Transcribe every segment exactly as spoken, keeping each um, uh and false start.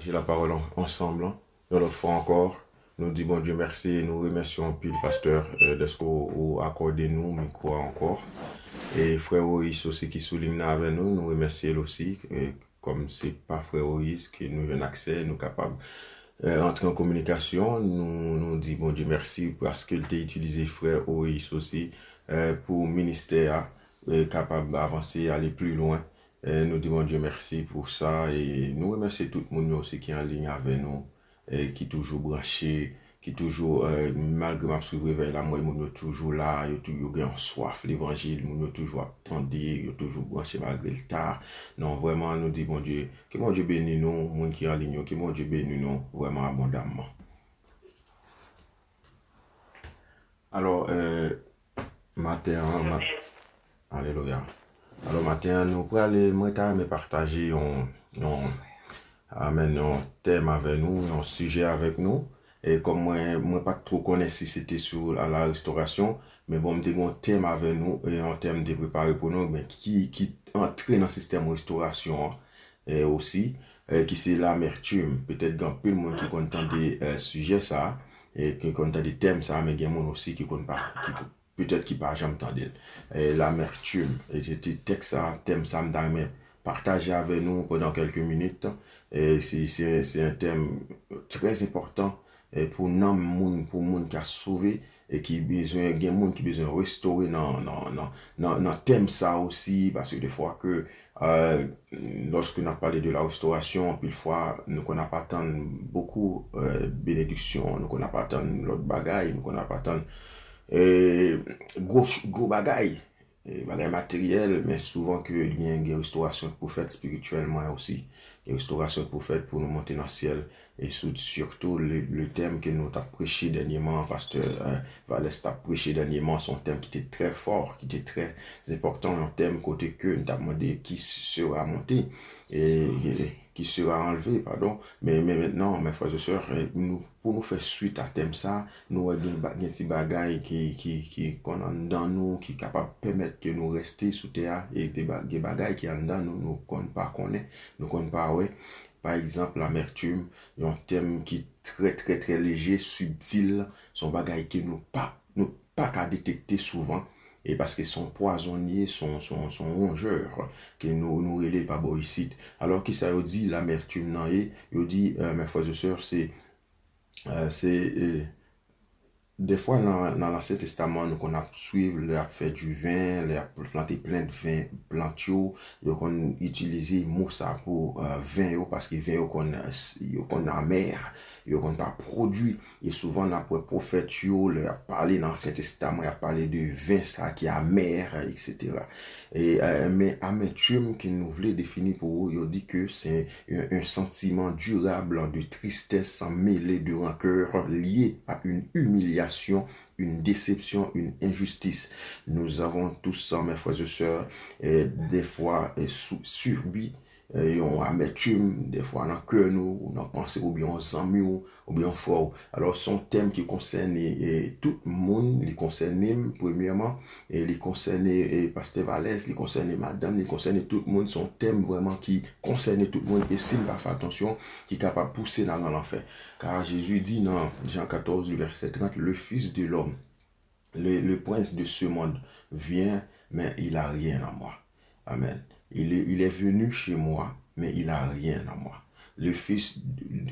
Pataje lapawòl an- ansanm lan. Yon lòt fwa ankò, nou di Bondye mèsi e nou remèsye w anpil, pastè, eh, dèske w, w akòde nou mikwo a ankò. E frè Oris osi ki sou liy nan avè nou, nou remèsye l osi. E kòm se pa frè Oris ke nou jwenn aksè, nou kapab, eh, antre an kominikasyon, nou, nou di Bondye mèsi paske l te itilize frè Oris osi, eh, pou ministè a, eh, kapab avanse, ale pli lwen. Eh, nou di Bondye mèsi pou sa e nou remèsye tout moun yo osi ki an liy avè nou, eh, ki toujou branche, ki toujou, eh, malgre m ap swiv revèy la, m wè moun yo toujou la, yo tou, yo gen yon swaf levanjil, moun yo toujou ap tande, yo toujou branche malgre l ta. Non, vrèman, nou di Bondye, ke Bondye beni nou, moun ki an liy yo, ke Bondye beni nou vrèman abondamman. Alò, eh, maten an, ma- Alelouya. Alò, maten an, nou prale, mwen ta renmen pataje yon, yon, amèn, yon tèm avè nou, yon sijè avèk nou. E kòm mwen, mwen pa t two konnen si se te sou la, la restorasyon, men bon, m te gen yon tèm avè nou, e yon tèm m te prepare pou nou, men ki, ki antre nan sistèm restorasyon an, e osi, e ki se lamètim. Petèt gen anpil moun ki konn tande, e, sijè sa a, e ki konn tande tèm sa a, men gen moun osi ki konn pa, ki, petèt ki pa janm tande l. E, lamètim. E se ti tèks sa, tèm sa, m ta renmen pataje avè nou pandan kèlke minit. E se, se, se yon tèm trè enpòtan, e pou nanm moun, pou moun ki a sove, e ki bezwen, gen moun ki bezwen restore nan, nan, nan, nan, nan tèm sa osi, paske defwa ke, e, lòske n ap pale de la restorasyon, anpil fwa, nou konn ap atann bokou, e, benediksyon, nou konn ap atann lòt bagay, nou konn ap atann, e, gwo, gwo bagay, e, bagay materyèl, men souvan ke gen, gen restorasyon k pou fèt espirityèlman osi. Gen restorasyon k pou fèt pou nou monte nan syèl. E sou, sitou le, le tèm ke nou t ap preche dènyèman, pastè, e, Valès t ap preche dènyèman, se yon tèm ki te trè fò, ki te trè enpòtan, yon tèm kote ke n t ap mande qui sera monté, e, e, qui sera enlevé, padon. Men, men mentnan, mes frères et sœurs, e, nou, pou nou fè swit a tèm sa, nou wè gen ba-, gen ti bagay ki, ki, ki konn anndan nou, ki kapab pèmèt ke nou reste sou tè a, e de ba-, gen bagay ki anndan nou, nou konn pa konnen, nou konn pa wè. Pa egzanp, lamètim, yon tèm ki trè, trè, trè leje, sibtil, se yon bagay ke nou pa, nou pa ka detekte souvan, e paske se yon pwazon li ye, se yon, se yon, se yon wonjè ke nou, nou rele l pa bò isit. Alò, kisa yo di lamètim nan ye? Yo di, e, mes frères et sœurs, se, e, se, e, defwa nan, nan Lansyen Testaman, nou konn ap swiv lè y ap fè diven, lè y ap plante plant ven, plant yo, yo konn itilize mo sa pou, e, ven yo, paske ven yo konn, yo konn amè, yo konn pa pwodui. E souvan, n ap wè pwofèt yo, lè y ap pale nan Ansyen Testaman, y ap pale de ven sa ki amè, etsetera. E, e, men amètim ke nou vle defini pou ou, yo di ke se un, un sentiment durable de tristesse mêlé de rancœur lié à une humiliation, une déception, une injustice. Nous avons tous, mes frères et sœurs, e, defwa, e, sou-, subi, e, yon amètim, defwa nan kè nou, ou nan panse, oubyen yon zanmi w, oubyen yon frè w. Alò, se yon tèm ki konsène, e, tout moun, li konsène m, premyèman, e li konsène, e, pastè Valès, li konsène madanm, li konsène tout moun. Se yon tèm vrèman ki konsène tout moun, e si n pa fè atansyon, ki kapab pouse n al nan lanfè. Kar Jezi di nan Jan katòz, vèsè trant, le Fils de l'homme, le, le prince de ce monde vient, mais il a rien en moi. Amen. Il est, il est venu chez moi, mais il a rien en moi. Le fils,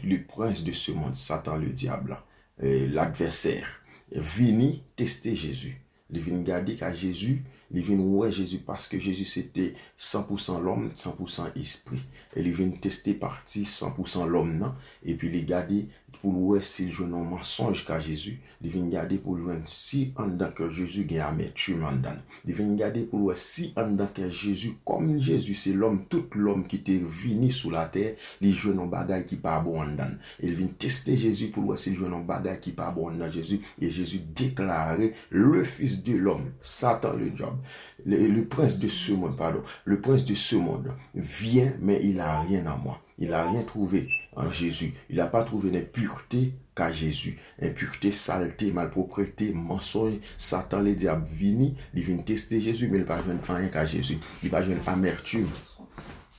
le prince de ce monde, Satan le diable, euh, l'adversaire, vini teste Jezi. Li vin gade ka Jezi, li vin wè Jezi, paske Jezi se te san pou san lòm, san pou san espri. E li vin teste pati san pou san lòm nan, epi li gade pou l wè si l jwenn yon mansonj ka Jezi. Li vin gade pou l jwenn si anndan kè Jezi gen amètim anndan l. Li vin gade pou l wè si anndan kè Jezi, kòm Jezi se lòm, tout lòm ki te vini sou latè, li jwenn yon bagay ki pa bon anndan l. E l vin teste Jezi pou l wè si l jwenn yon bagay ki pa bon anndan Jezi. E Jezi deklare, le Fils de l'homme, Satan le diable, le, le prince de ce monde, pardon, le prince de ce monde vient, mais il a rien en moi. Il a rien trouvé en Jésus. Il a pas trouvé l'impureté qu'a Jésus. Impureté, saleté, malpropreté, mansonj, Satan, le diable vini, li vin teste Jezi, men li pa jwenn anyen ka Jezi. Li pa jwenn amètim.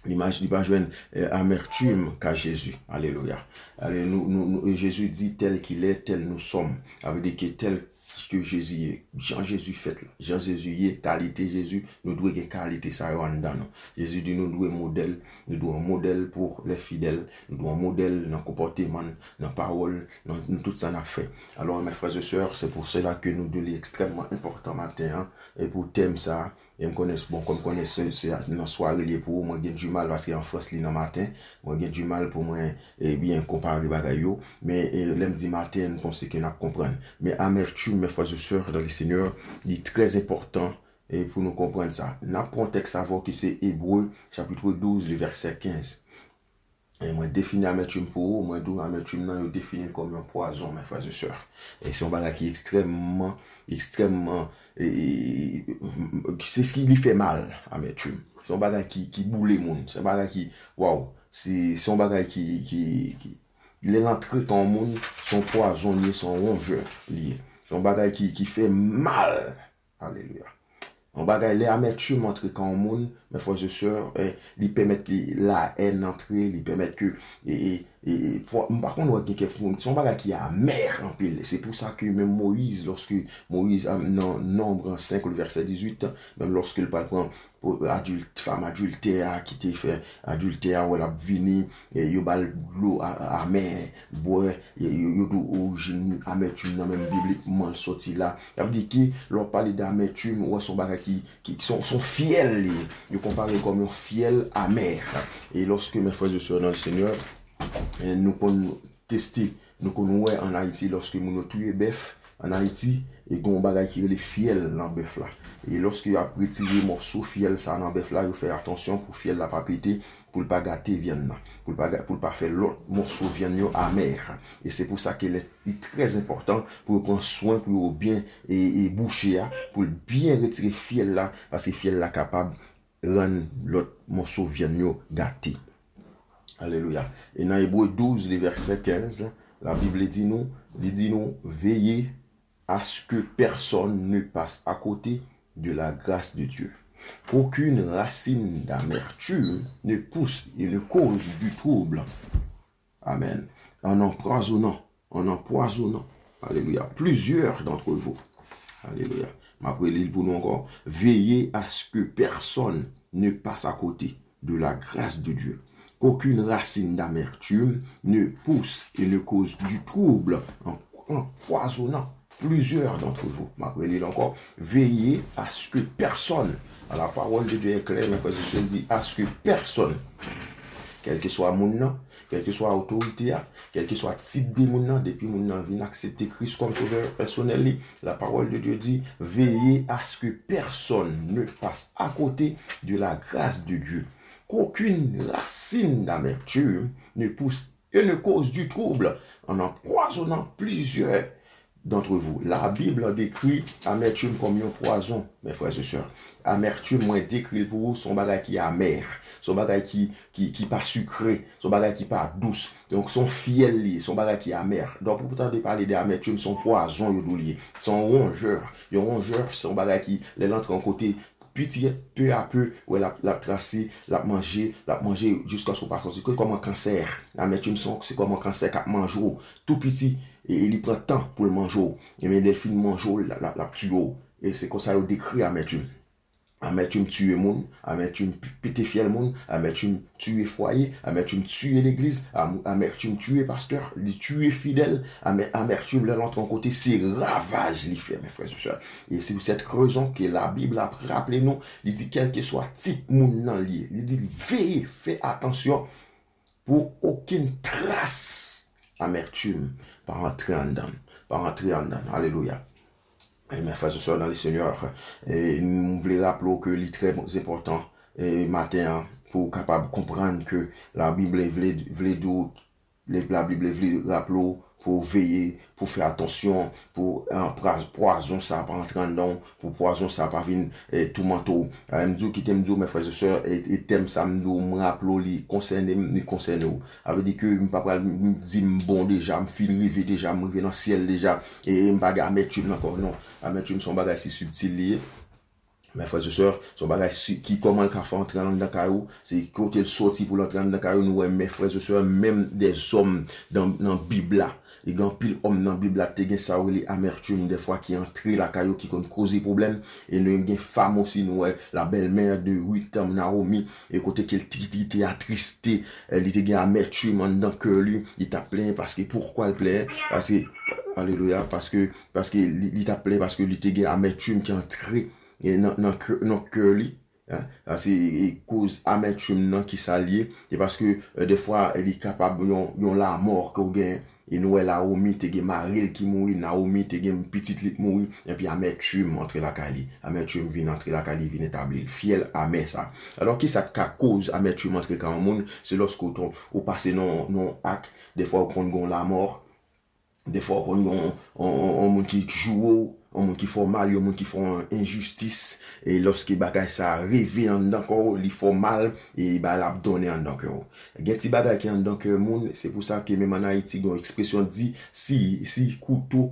Li pa, li pa jwenn eh, amertim ka Jezi. Alelouya. Ale, nou, nou, nou, e Jezi di, tel qu'il est, tel nous sommes. Sa vle di ke tel ke Jezi ye, jan Jezi fèt la, jan Jezi ye, kalite Jezi, nou dwe gen kalite sa yo anndan nou. Jezi di nou dwe modèl, nou dwe yon modèl pou lè fidèl, nou dwe yon modèl nan konpòteman n, nan pawòl, nan, nan tout sa n ap fè. Alò, mes frères et sœurs, c'est pour cela que nou di li ekstrèmman enpòtan maten an, e pou tèm sa, e m konnen, bon, kòm konnen se, se nan sware li ye pou ou, mwen gen dimal paske an Frans li nan maten, mwen gen dimal pou mwen, ebyen, konpare bagay yo, men e, lè m di maten, m panse ke n ap konprann. Men amertim, mes frères et sœurs dans le Seigneur, li trè enpòtan e, pou nou konprann sa. N ap pran tèks avè w ki se Ebre, chapit douz, le vèsè kenz. E mwen defini amertim pou ou, mwen di w amertim nan, yo defini l kòm yon pwazon, mes frères et sœurs. E se yon bagay ki ekstrèmman, ekstrèmman, e, e, e, se ki li fè mal, amertim. Se yon bagay ki, ki boule moun. Se yon bagay ki, waw, se, se yon bagay ki, ki, ki, lè l antre kan yon moun, se yon pwazon li ye, se yon wonjè li ye. Se yon bagay ki, ki fè mal. Alelouya. Yon bagay, lè amertim antre kan yon moun, mes frères et sœurs, eh, li pèmèt ke la haine antre, li pèmèt ke, e, e, e, e, pwa-, m pa konn wè gen kèk moun, se yon bagay ki amè anpil. Se pou sa ke menm Moyiz, lòske Moyiz, ah, nan Nonb senk, le vèsè dizuit, menm lòske l pral pran pou adilt-, fanm adiltè a ki te fè adiltè a, wè l ap vini, e yo ba l dlo a-, a-, amè, bwè, e yo, yo di w orijin amètim nan, menm biblikman l soti la. Sa vle di ke lè w pale de amètim, ou wè se yon bagay ki, ki se yon, se yon fyèl li ye. Yo konpare l kòm yon fyèl amè. E lòske, mes frères et sœurs dans le Seigneur, e nou konn teste, nou konn wè ann Ayiti, lòske moun yo touye bèf ann Ayiti, e gen yon bagay ki rele fyèl nan bèf la. E lòske y ap retire mòso fyèl sa nan bèf la, yo fè atansyon pou fyèl la pa pete, pou l pa gate vyann nan, pou l pa ga-, pou l pa fè lòt mòso vyann yo amè. E se pou sa ke lè, li trè enpòtan pou yo pran swen pou yo byen e, e bouche a, pou l byen retire fyèl la, paske fyèl la kapab rann lòt mòso vyann yo gate. Alelouya. E nan Ebre douz, le vèsè kenz, Labib li di nou, li di nou, veillez à ce que personne ne passe à côté de la grâce de Dieu. Qu'aucune racine d'amertume ne pousse et ne cause du trouble. Amen. En empoisonnant, en empoisonnant, alléluia, plusieurs d'entre vous. Alléluia. M ap reli l pou nou ankò. Veillez à ce que personne ne passe à côté de la grâce de Dieu. Qu'aucune racine d'amertume ne pousse et ne cause du trouble en empoisonnant plusieurs d'entre vous. M ap reli l ankò. Veillez à ce que personne, la parole de Dieu est claire, mes frères et sœurs, dit à ce que personne, kèlkeswa moun nan, kèlkeswa otorite a, kèlkeswa tip de moun nan, depi moun nan vin aksepte Kris kòm sovè pèsonèl li, la parole de Dieu dit, veillez à ce que personne ne passe à côté de la grâce de Dieu. Qu'aucune racine d'amertume ne pousse et ne cause du trouble en empoisonnant plusieurs d'entre vous. La Bible décrit amertume comme un poison, mes frères et sœurs. Amertume, mwen dekri l pou ou, se yon bagay ki amè. Se yon bagay ki, ki, ki pa sikre. Se yon bagay ki pa dous. Donk, se yon fyèl li ye, se yon bagay ki amè. Donk, pou w tande pale de amertume, se yon pwazon yo di w li ye. Se yon wonjè. Yon wonjè, se yon bagay ki, lè l antre yon kote, piti, peu à peu, wè, l ap, l ap trase, l ap manje, l ap manje, jiskaske w pa santi. Se kòm yon kansè. Amertume, se yon, se kòm yon kansè k ap manje w. Tou piti, e, e li pran tan pou l manje w. Ebyen, lè l fin manje w, l, l, l ap tiye w. E se konsa yo dekri amertume. Amertume tiye moun, amertume p-, pete fyèl moun, amertume tiye fwaye, amertume tiye legliz, am-, amertume tiye pastè, li tiye fidèl, amè-, amertume lè l antre yon kote, se ravaj li fè, mes frères et sœurs. E se pou sèt rezon ke Labib ap raple nou, li di kèlkeswa tip moun nan li ye, li di veye, fè atansyon, pou okenn tras amertim pa rantre anndan n. Pa rantre anndan n. Alelouya. Amen. Frères et sœurs dans le Seigneur, e m vle raple w ke li trè enpòtan, e maten an, pou w kapab konprann ke Labib vle, vle di w, Labib vle raple w pou w veye, pou w fè atansyon, pou, eh, pra-, pwazon sa pa antre anndan w, pou pwazon sa pa vin, eh, toumante w. Eh, m di w, kite m di w, mes frères et sœurs, e, e tèm sa m di w, m raple w, li konsène m, li konsène w. Sa vle di ke m pa pral m, m di m bon deja, m fin rive deja, m rive nan syèl deja, e, e m pa gen amertim ankò, non. Amertim se yon bagay ki sibtil li ye. Mes frères et sœurs, se yon bagay ki kòman l ka fè antre anndan kay ou, se kote l sòti pou l antre anndan kay ou. Nou wè, mes frères et sœurs, menm dèzòm nan Bib la, e gen anpil òm nan Bib la te gen sa yo rele amètim, dèfwa ki antre lakay yo, ki konn koze pwoblèm. E nou menm gen fanm osi, nou wè, la belle-mère de Ruth, Naomi, e kote ke l te atriste, li te gen amètim anndan kè li, li t ap plenyen paske, poukwa l plenyen? Paske, alelouya, paske, paske li, li t ap plenyen paske li te gen amètim ki antre nan, nan kè, nan kè li. Sa se koz amètim nan ki sa l ye. Se paske, dèfwa, li kapab yon, yon lanmò ke w gen. E nou wè Naomi te gen mari l ki mouri, Naomi te gen pitit li k mouri, epi amètim antre lakay li. Amètim vin antre lakay li, vin etabli l. Fyèl amè sa. Alò, kisa k ka koz amètim antre kay yon moun? Se lòske w, ou pase nan, nan ak, dèfwa w konn gen yon lanmò, dèfwa w konn gen yon, yon, yon, yon moun ki joure w, yon moun ki fè w mal, yon moun ki fè w enjistis, e lòske bagay sa a rive anndan kò w, li fè w mal, e bagay la ap donnen anndan kè w. Gen ti bagay ki anndan kè moun, se pou sa ke menm ann Ayiti, gen yon ekspresyon di, si, si kouto,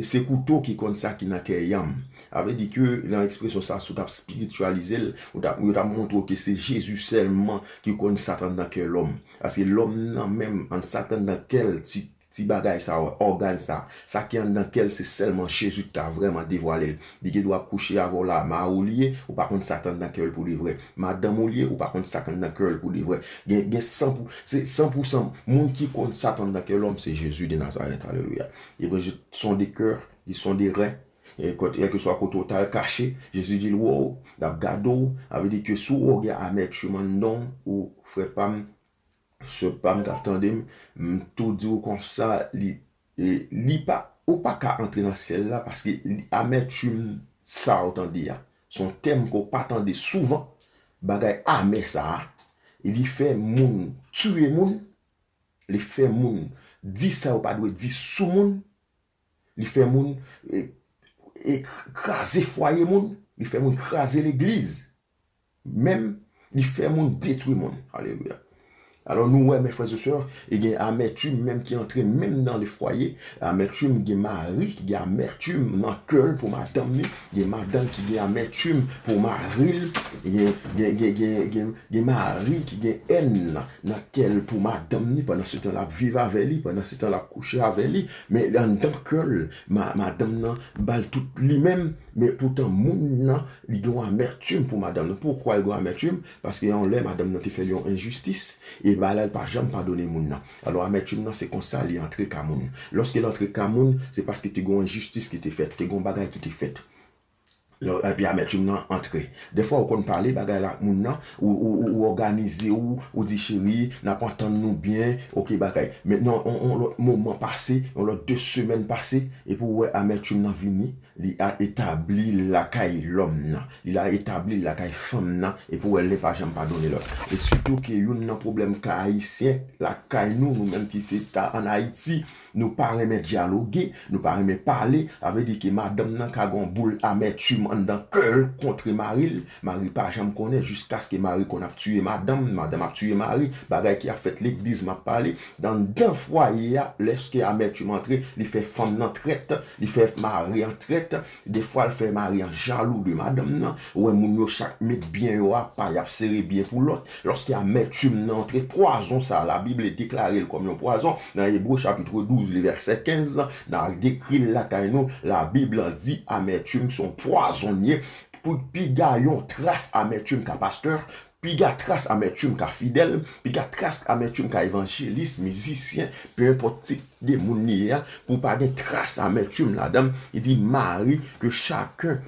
se kouto ki konn sa ki nan kè yanm. Sa vle di ke nan ekspresyon sa, si w t ap espirityalize l, ou t ap, yo t ap montre w ke se Jezi sèlman ki konn sa k anndan kè lòm. Paske lòm nan menm, an sa k anndan kè l, ti, ti bagay sa, ògàn sa, sa ki anndan kè l, se sèlman Jezi ki ka vrèman devwale l. Li gen dwa kouche avè w la, mari w li ye, ou pa konn sa k anndan kè l pou de vrè. Madanm ou li ye, ou pa konn sa k anndan kè l pou de vrè. Gen, gen san pou, se san pou san moun ki konn sa k anndan kè lòm, se Jezi de Nazarèt. Alelouya. Ebre, sonde kè, li sonde ren. E kèlkeswa kote w t al kache, Jezi di l wè w, l ap gade w. Sa vle di ke si w wè w gen amètim anndan w, frè pa m, sè pa m k ap tande m, m tou di w konsa, li, e, li pa, ou pa ka antre nan syèl la paske li, amètim sa w tande a, se yon tèm ke w pa tande souvan, bagay amè sa a, e li fè moun tiye moun, li fè moun di sa yo pa dwe di sou moun, li fè moun, e, e kraze fwaye moun, li fè moun kraze legliz. Menm, li fè moun detwi moun. Alelouya. Alò, nou wè, mes frères et sœurs, e gen amètim menm ki antre menm nan le foyer. Amètim, gen mari ki gen amètim nan kè l pou madanm li. Gen madanm ki gen amètim pou mari l. Gen, gen, gen, gen, gen, gen mari ki gen èn nan kè l pou madanm li. Pandan se tan, l ap viv avè li. Pandan se tan, l ap kouche avè li. Men anndan kè l, ma-, madanm nan ba l tout li menm. Men poutan, moun nan, li gen yon amètim pou madanm nan. Poukwa l gen yon amètim? Paske yon lè, madanm nan te fè l yon enjistis, e bagay la, l pa janm padone moun nan. Alò, amètim nan, se konsa li antre kay moun. Lòske l antre kay moun, se paske te gen yon enjistis ki te fèt, te gen yon bagay ki te fèt. Lò, epi amètim nan antre. Dèfwa, ou konn pale bagay la ak moun nan, ou, ou, ou, ou òganize w, ou di, cheri, n ap antann nou byen, oke, bagay. Men nan yon, yon lòt moman pase, yon lòt de semèn pase, epi ou wè amètim nan vini, li a etabli l lakay lòm nan. Li la etabli l lakay fanm nan, epi ou wè l pa janm padone lòt. E sitou ke youn nan pwoblèm ka ayisyen lakay nou, nou menm ki se ta ann Ayiti, nou pa renmen dyaloge, nou pa renmen pale. Sa vle di ke madanm nan ka gen yon boul amètim anndan kè l kont mari l. Mari pa janm konnen jiskaske mari konn ap tiye madanm, madanm ap tiye mari. Bagay ki ap fèt legliz m ap pale. Anndan fwaye a, lèske amètim antre, li fè fanm nan trèt, li fè mari an trèt. Defwa, l fè mari an jalou de madanm nan. Ou wè moun yo chak met byen yo apa, y ap sere byen pou lòt. Lòske amètim nan antre, pwazon sa a, Labib deklare l kòm yon pwazon. Nan Ebre chapit douz, li vèsè kenz, n a dekri l lakay nou. Labib lan di amètim se yon pwazon l ye. Pou piga yon tras amètim ka pastè, piga tras amètim ka fidèl, piga tras amètim ka evanjelis, mizisyen, pe enpòt tip de moun li ye a, pou pa gen tras amètim ladan l. Li di, mari, que chacun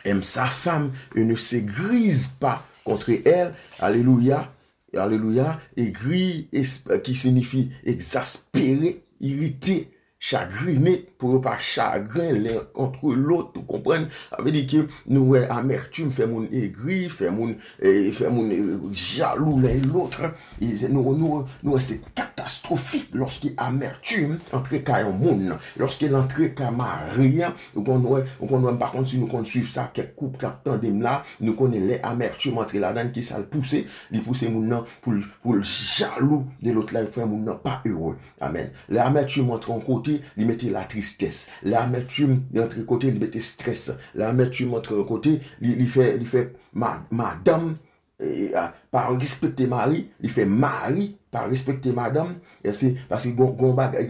aime sa femme et ne se grise pas contre elle. Alelouya. Alelouya. Egri, es-, ki siyifi egzaspere, irite, chagrine, pou yo pa chagren l'un contre l'autre, ou konprann? Sa vle di ke nou wè amètim fè moun egri, fè moun, eh, fè moun, eh, jalou l'un et l'autre. E se, nou, nou, nou wè se katastwofik lòske amètim antre kay yon moun. Lòske l antre kay mari an, ou konn wè, ou konn wè, m pa konn si nou konn swiv sa, kèk koup k ap tande m la, nou konnen lè amètim antre ladan l, kisa l pouse? Li pouse moun nan pou l, pou l jalou de lòt la, e fè moun nan pa ere. Amèn. Lè amètim antre yon kote, li mete latristès. Lè amètim rantre kote, li mete strès. Lè amètim rantre kote, li, li fè, li fè ma-, madanm, e, a, pa respekte mari, li fè mari pa respekte madanm. E se paske gon, gon bagay,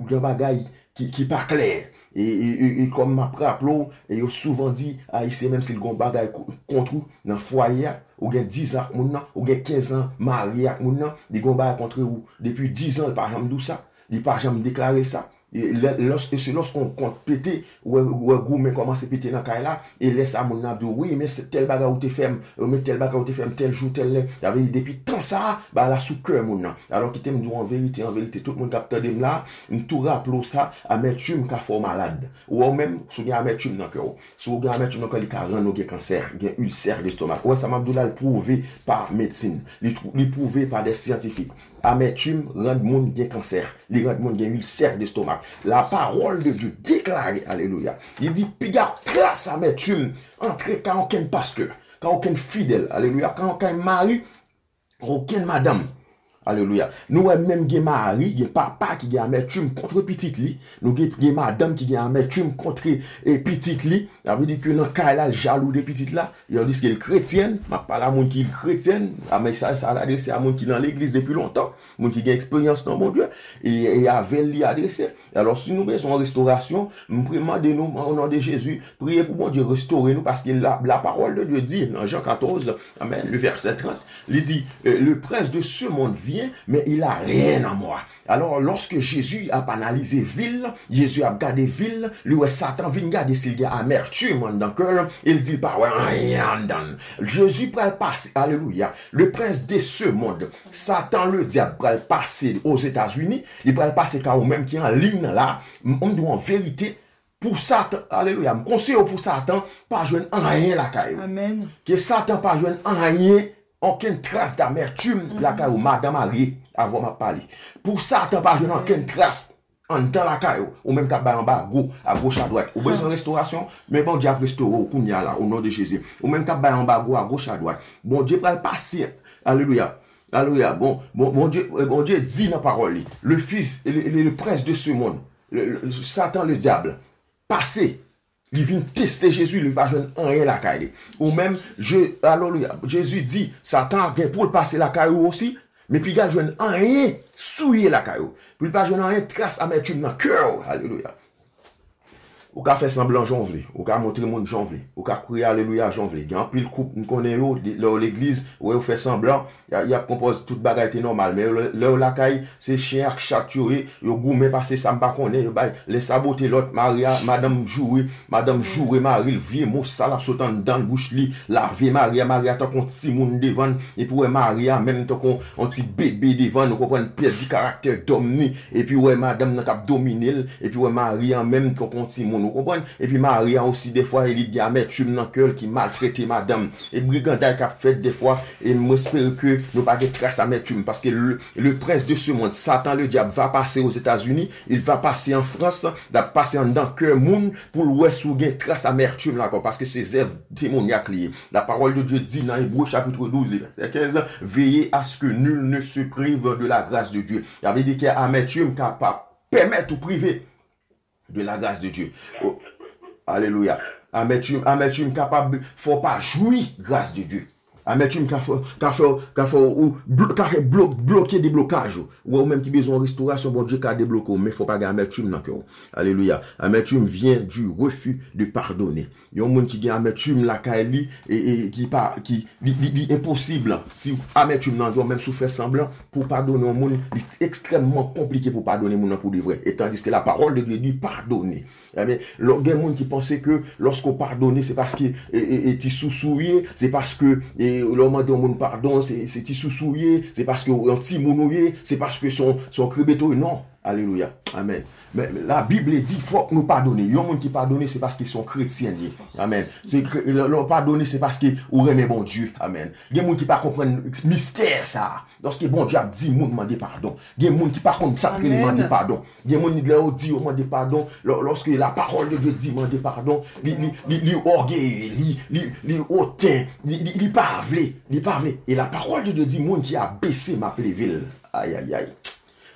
gon bagay ki, ki pa klè. E, e, e, e kòm m ap raple w, e yo souvan di, Ayisyen, menm si l gon bagay ko-, kont ou nan fwaye a, ou gen diz an ak moun nan, ou gen kenz an marye ak moun nan, li gon bagay kont ou depi diz an, li pa janm di w sa, li pa janm deklare l sa. E lè, lòs-, e se lòske yon kont pete, ou wè, ou wè goumen kòmanse pete nan kay la, e lè sa moun nan ap di w, wi, men se tèl bagay ou te fè m, men tèl bagay ou te fè m, tèl jou, tèl lè. Sa vle di, depi tan sa a, bagay la sou kè moun nan. Alò, kite m di w an verite, an verite, tout moun k ap tande m la, m tou raple w sa, amètim ka fè w malad. Ou wè, ou menm, si w gen amètim nan kè w, si w gen amètim nan kè w, li ka rann ou gen kansè, gen ilsè destomak. Ou wè sa m ap di w la, l pwouve pa medsin. Li twou-, li pwouve pa de syantifik. Amètim rann moun gen kansè. Li rann moun gen ilsè destomak. La parole de Dieu deklare, alelouya. Li di, piga tras amètim antre kay okenn pastè, kay okenn fidèl, alelouya, kay okenn mari, okenn madanm. Alelouya. Nou wè menm gen mari, gen papa ki gen amètim kont pitit li. Nou gen, gen madanm ki gen amètim kont, e, pitit li. Sa vle di ke nan kay la, l jalou de pitit la. Tandiske l kretyèn, m ap pale a moun ki kretyèn, a mesaj sa a l adrese a moun ki nan legliz depi lontan, moun ki gen eksperyans nan Bondye, e, e avè l li adrese. Alò, si nou bezwen yon restorasyon, m pri-, mande nou, o non de Jezi, priye pou Bondye restore nou, paske la, la parole de Dieu di, nan Jan katòz, amèn, le verset trente, li di, euh, le prince de ce monde vient, mais il a rien en moi. Alò, lòske Jezi ap analize vi l, Jezi ap gade vi l, li wè Satan vin gade si l gen amètim anndan kè l, e l di l pa wè anyen anndan l. Jezi pral pase, alelouya, le prince de ce monde, Satan ledyab pral pase Ozetazini, li pral pase kay ou menm ki an liy nan la, m, m di w an verite, pou Satan, alelouya, m konseye w pou Satan pa jwenn anyen lakay ou. Amèn. Ke Satan pa jwenn anyen, okenn tras damètim lakay ou, madan marye, avè w m ap pale. Pou Satan pa jwenn okenn tras anndan lakay ou, ou menm k ap bay anbago agoch adwat. Ou bezwen restorasyon, men Bondye ap restore w kounye a la, o non de Jezi. Ou menm k ap bay anbago agoch adwat, Bondye pral pase, alelouya, alelouya, bon, bon, Bondye, Bondye di nan pawòl li, le fils, le, le, le prince de ce monde, le, le, Satan le diable, pase. Li vin teste Jezi, li pa jwenn anyen lakay li. Ou menm, Je-, alelouya, Jezi di, Satan gen pou l pase lakay ou osi, men piga l jwenn anyen souye lakay ou. Pou l pa jwenn anyen tras amètim nan kè w. Alelouya. Ou ka fè sanblan jan w vle. Ou ka montre moun jan w vle. Ou ka kriye alelouya jan w vle. Gen anpil koup, m konnen yo, de-, lè yo legliz, ou wè yo fè sanblan, y a, y ap konpòz tout bagay te nòmal. Men lè, lè yo lakay, se chen ak chat yo ye, yo goumen pase sa m pa konnen, yo bay, len sabote lòt, mari a, madanm joure, madanm joure mari l, vye mo sal ap sot anndan bouch li, lave mari a, mari a tankou yon timoun devan l, epi w wè mari a menm tankou yon ti bebe devan l, ou konprann, pèdi karaktè dòm ni, epi w wè madanm nan k ap domine l, epi w wè mari a menm tankou yon timoun, ou konprann, epi mari a osi defwa, e li gen amètim nan kè l ki maltrete madanm, e briganday k ap fèt defwa, e m espere ke nou pa gen tras amètim, paske le, le prince de ce monde, Satan le diable, va passer aux États-Unis, il va passer en France, l ap pase anndan kè moun pou l wè si w gen tras amètim la ankò, paske se zèv demonyak li ye. La parole de Dieu di nan Ebre chapit douz, vèsè kenz, veillez à ce que nul ne se prive de la grâce de Dieu. Sa vle di ke amètim ka pa pèmèt ou prive de la grâce de Dieu. Oh, alelouya. Amètim, amètim kapab fè w pa jwi gras de Dye. Amètim ka fè, ka fè, ka fè ou blo-, ka fè blo-, bloke deblokaj ou. Ou wè, ou menm ki bezwen yon restorasyon, Bondye ka debloke w, men fò w pa gen amètim nan kè w. Alelouya. Amètim vient du refus de pardonner. Yon moun ki gen amètim lakay li, e, e ki pa, ki, li, li, li enposib. Si amètim nan kè w, menm si w fè sanblan, pou w padone yon moun, li ekstrèmman konplike pou w padone moun nan pou de vrè. E tandiske la parole de Dieu dit pardonner. Amen. Lò, gen moun ki panse ke lòske w padone, se paske, e, e, e, ti sousou w ye, se paske, e, lè w mande yon moun padon, se, se ti sousou w ye, se paske w yon timoun ou ye, se paske se yon, se yon krebeto w ye. Non. Alelouya. Amen. Men, men la Bib di fòk nou padone. Yon moun ki padone, se paske se yon kretyen li ye. Amen. Se kre-, lè, lè w padone, se paske ou renmen Bondye. Amen. Gen moun ki pa konprann mistè sa a. Lòske Bondye ap di moun mande padon, gen moun ki pa konn sa k rele mande padon. Gen moun, lè yo di yo mande padon, lò-, lòske la parole de Dieu di mande padon, li, li, li, li ògeye, li, li, li oten, li, li, li pa vle, li pa vle. E la parole de Dieu di moun ki abese, m ap leve l. Ayayay.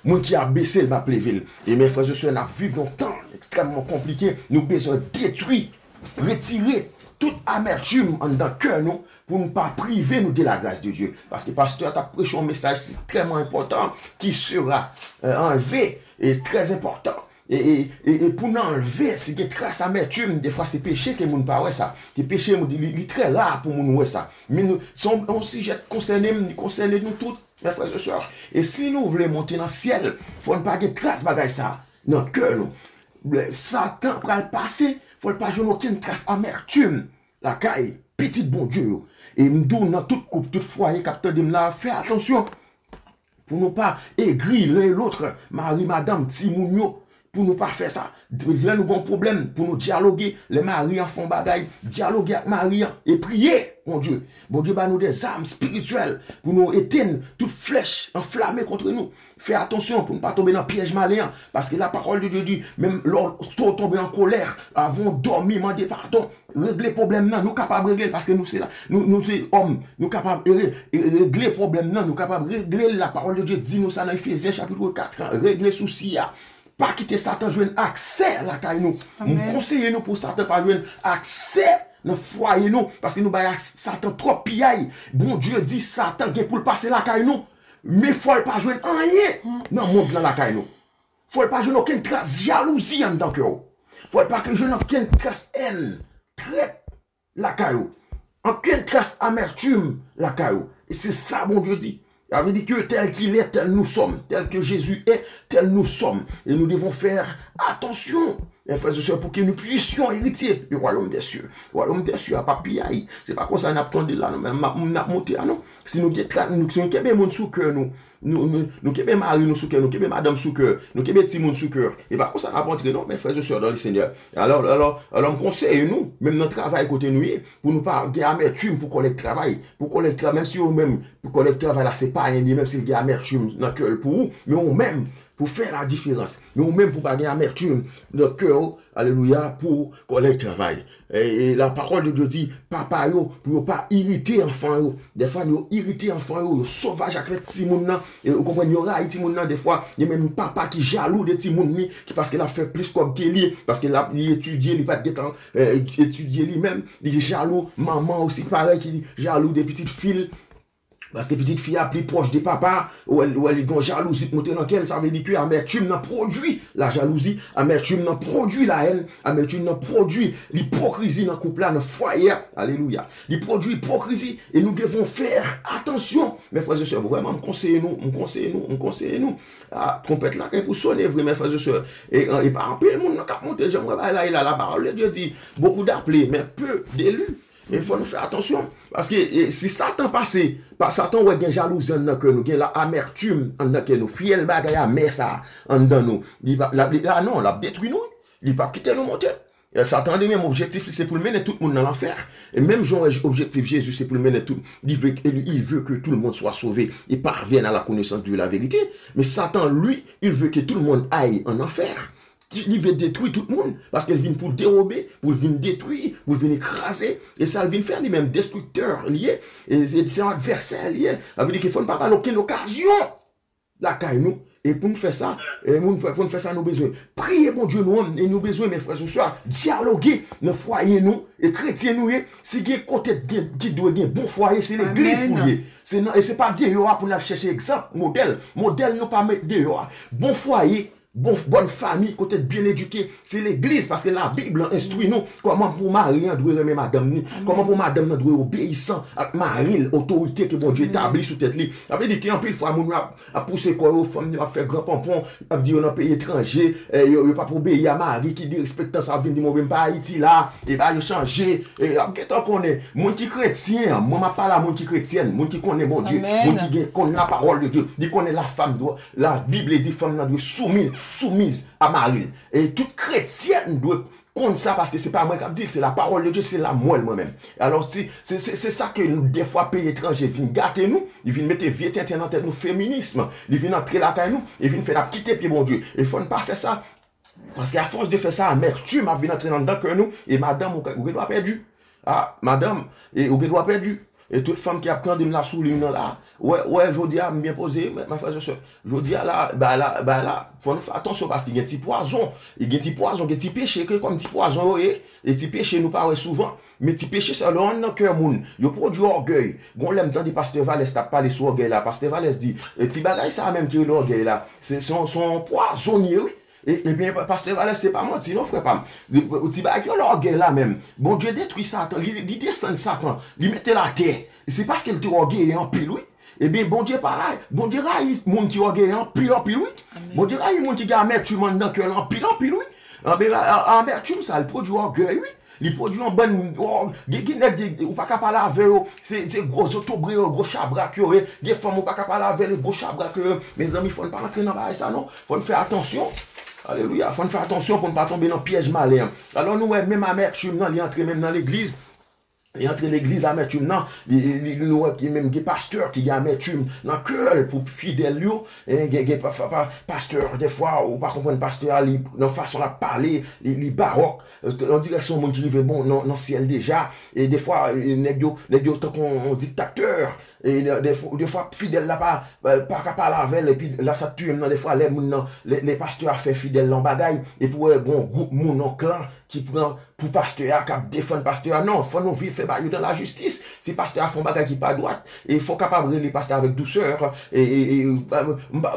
Mwen ki ap bese l, m ap leve l. E men, frè e sè, n ap viv yon tan ekstrèmman konplike. Nou bezwen detwi, retire tout amètim anndan kè nou pou nou pa prive nou de la grâce de Dieu. Paske pastè a t ap preche yon mesaj ki ekstrèmman enpòtan, qui sera, euh, enlevé, e trè enpòtan. E, e, e, e pou n anlve, si gen tras amètim, defwa se peche ke moun pa wè sa. Ke peche, moun, li, li trè ra pou moun wè sa. Men nou, se yon, yon sijè k konsène m, li konsène nou tout, mes frères et sœurs. E si nou vle monte nan syèl, fò n pa gen tras bagay sa nan kè nou. Lè Satan pral pase, fò l pa jwenn okenn tras amètim lakay pitit Bondye yo. E m di w nan tout koup, tout fwaye k ap tande m la, fè atansyon pou nou pa egri len e lòt, mari, madanm, timoun yo, pou nou pa fè sa. Lè nou gen yon pwoblèm, pou nou dyaloge. Lè mari an fè yon bagay, dyaloge ak mari an e priye Bondye. Bondye ba nou de zam espirityèl pou nou etenn tout flèch anflame kont nou. Fè atansyon pou nou pa tonbe nan pyèj malen an, paske la parole de Dieu di, menm lè w tonbe an kolè, avan w dòmi, mande padon. Regle pwoblèm nan, nou kapab regle l paske nou se la, nou, nou se òm, nou kapab re-, re-, regle pwoblèm nan, nou kapab regle l. La parole de Dieu di nou sa nan Efezyen chapit kat lan, regle sousi a. Pa kite Satan jwenn aksè lakay nou. M Amèn. Konseye nou pou Satan pa jwenn aksè nan fwaye nou, paske nou bay ak Satan twòp piyay. Bondye di Satan gen pou l pase lakay nou, men fò l pa jwenn anyen nan mond lan lakay nou. Fò l pa jwenn okenn tras jalouzi anndan kè w. Fò l pa jwenn okenn tras èn, trèt lakay ou. Okenn tras amètim lakay ou. E se sa Bondye di. Sa vle di ke tel qu'il est, tel nous sommes. Tel que Jésus est, tel nous sommes. Et nous devons faire attention, mes frères et sœurs, pour que nous puissions hériter du royaume des cieux. Royaume des cieux a pa piyay. Se pa konsa n ap tonbe la, non, men n ap, n ap monte a, non. Si nou gen tra-, nou, si nou kenbe moun sou kè nou, nou, nou, nou kenbe mari nou sou kè, nou kenbe madanm sou kè, nou kenbe timoun sou kè, e pa konsa n ap antre, non, mes frères et sœurs dans le Seigneur. Alò, alò, alò, m konseye nou, menm nan travay kote nou ye, pou nou pa gen amètim pou kòlèg travay. Pou kòlèg travay, menm si ou menm, pou kòlèg travay la, se pa anyen li, menm si l gen amètim nan kè l pou ou, men ou menm, pou fè la diferans. Men ou menm, pou pa gen amètim nan kè w, alelouya, pou kòlèg travay. E, e la parole de Dieu di, papa yo, pou yo pa irite anfan yo. Defwa, yo irite anfan yo, yo sovaj avèk timoun nan. E ou konprann, yo rayi timoun nan. Defwa, gen menm papa ki jalou de timoun li, ki paske l ap fè plis kòb ke li, paske l ap, li etidye, li pa t gentan, eh, etidye li menm. Li jalou, manman osi parèy ki jalou de pitit fi l. Paske pitit fi a pli pwòch de papa, ou wè, ou wè li gen jalouzi k monte nan kè l, sa vle di ke amètim nan pwodui la jalouzi, amètim nan pwodui la haine, amètim nan pwodui lipokrizi nan koup la, nan fwaye a. Alelouya. Li pwodui ipokrizi, e nous devons faire attention. Mes frères et sœurs, vrèman, m konseye nou, m konseye nou, m konseye nou. Ah, twonpèt la gen pou sone vre, mes frères et sœurs. E, e pa anpil moun nan k ap monte, jan m wè bagay la, e la, la parole de Dieu dit, beaucoup d'appelés, mais peu d'élus. E fò nou fè atansyon. Paske, e, si Satan pase, pa Satan wè gen jalouzi anndan kè nou, gen la amètim anndan kè nou, fyèl bagay amè sa anndan nou, li pa, l ap, li, ah non, l ap detwi nou. Li p ap kite nou monte. E Satan li menm, objektif li se pou l mennen tout moun nan lanfè. E menm jan w wè objektif Jezi se pou l mennen tout, li vle, li, il veut que tout le monde soit sauvé et parvienne à la connaissance de la vérité. Men Satan, lui, il veut que tout le monde aille en enfer. Ki, li vle detwi tout moun, paske l vin pou dewobe, pou l vin detwi, pou l vin kraze. E sa l vin fè, li menm destriktè li ye. E se, se yon advèsè li ye. Sa vle di ke fò n pa ba l okenn okazyon lakay nou. E pou n fè sa, e moun, pou n fè sa, nou bezwen priye Bondye nou an, e nou bezwen, mes frères et sœurs, dyaloge nan fwaye nou, e kretyen nou ye. Si gen kote gen, ki dwe gen bon fwaye, se legliz pou l ye. Amèn. Se nan, e se pa deyò a pou n al chèche egzanp, modèl. Modèl nou pa met deyò a. Bon fwaye, bon, bòn fanmi, kote byen edike, se legliz, paske Labib lan enstwi nou kòman pou mari an dwe renmen madanm ni, kòman pou madanm nan dwe obeyisan ak mari l, otorite ke Bondye etabli sou tèt li. Sa vle di ke anpil fwa, moun yo ap, ap pouse kò yo, fanm yo ap fè gran ponpon, ap di yo nan peyi etranje, eh, yo, yo p ap obeyi a mari ki derespektan, sa ap vin di, mwen menm pa Ayiti la, e ba yo chanje, e ap gentan konnen. Moun ki kretyen, mwen m ap pale a moun ki kretyèn, moun ki konnen Bondye, moun ki gen, konn la parole de Dieu, li konnen la femme doit, la Bible di fanm nan dwe soumis, soumise à mari l. E tout kretyèn dwe konn sa, paske se pa mwen k ap di l, se la parole de Dieu, se la m wè l mwen menm. Alò, se, se, se, se sa ke nou, defwa, peyi etranje vin gate nou, li vin mete vye tenten nan tèt nou, feminism, li vin antre lakay nou, li vin fè n ap kite pye Bondye. E fò n pa fè sa. Paske afòs de fè sa, amètim ap vin antre anndan kè nou, e madanm, ou, ou gen dwa pèdi. Ah, madanm, e ou gen dwa pèdi. E tout fanm ki ap kande m la sou liy nan la, wè, wè, jodi a m byen poze, mè, mè frè e sè. Jodi a la, ba la, ba la, fò nou fè atansyon paske gen ti pwazon. E gen ti pwazon, gen ti peche ke kòm ti pwazon yo ye. E ti peche nou pa wè souvan. Men ti peche sa, lè yo nan kè moun, yo pwodui ògèy. Gon lè m tande pastè Valès t ap pale sou ògèy la. Pastè Valès di, e ti bagay sa menm ki rele ògèy la, se, se yon, se yon pwazon li ye, wi. E, ebyen, pa- pastè Valès, se pa manti non, frè pa m. Li- Ti bagay ki rele ògèy la menm. Bondye detwi Satan, li, li desann Satan, li mete l atè. E se paske l te ògeye anpil, wi. Ebyen, Bondye pa rayi, Bondye rayi moun ki ògeye anpil, anpil, wi. Bondye rayi moun ki gen amètim anndan kè l anpil, anpil, wi. Anben, a- a- amètim sa, l pwodui ògèy, wi. Li pwodui yon bann, oh, gen, gen nèg, gen- ou pa ka pale avè yo, se, se gwo zotobre yo, gwo chabrak yo ye. Gen fanm ou pa ka pale avè l, gwo chabrak yo ye. Mezanmi, fò n pa antre nan bagay sa non. Fò n fè atansyon. Alelouya. Fò n fè atansyon pou n pa tonbe nan pyèj malen an. Alò, nou wè, menm amètim nan, li antre menm nan legliz. Li antre legliz, amètim nan. Li, li, li, nou wè ki menm gen pastè ki gen amètim nan kè l pou fidèl yo. Hein, gen, gen pa- pa- pa- pastè, defwa, ou pa konprann pastè a, li, nan fason l ap pale, li, li bawòk. On dirè se yon moun ki rive bon nan, nan syèl deja. E defwa, e, nèg yo, nèg yo tankou yon diktatè. E de- defwa, defwa, fidèl la pa, pa, pa ka pale avè l. Epi la, sa t touye m nan, defwa, lè moun nan, lè, lè pastè a fè fidèl la yon bagay, epi w wè gon gwoup moun, yon klan ki pran pou pastè a, k ap defann pastè a. Non, fò nou viv fè bagay yo dan lajistis. Si pastè a fè yon bagay ki pa dwat, e fò w kapab rele pastè a avèk dousè. E, e, e, m pa-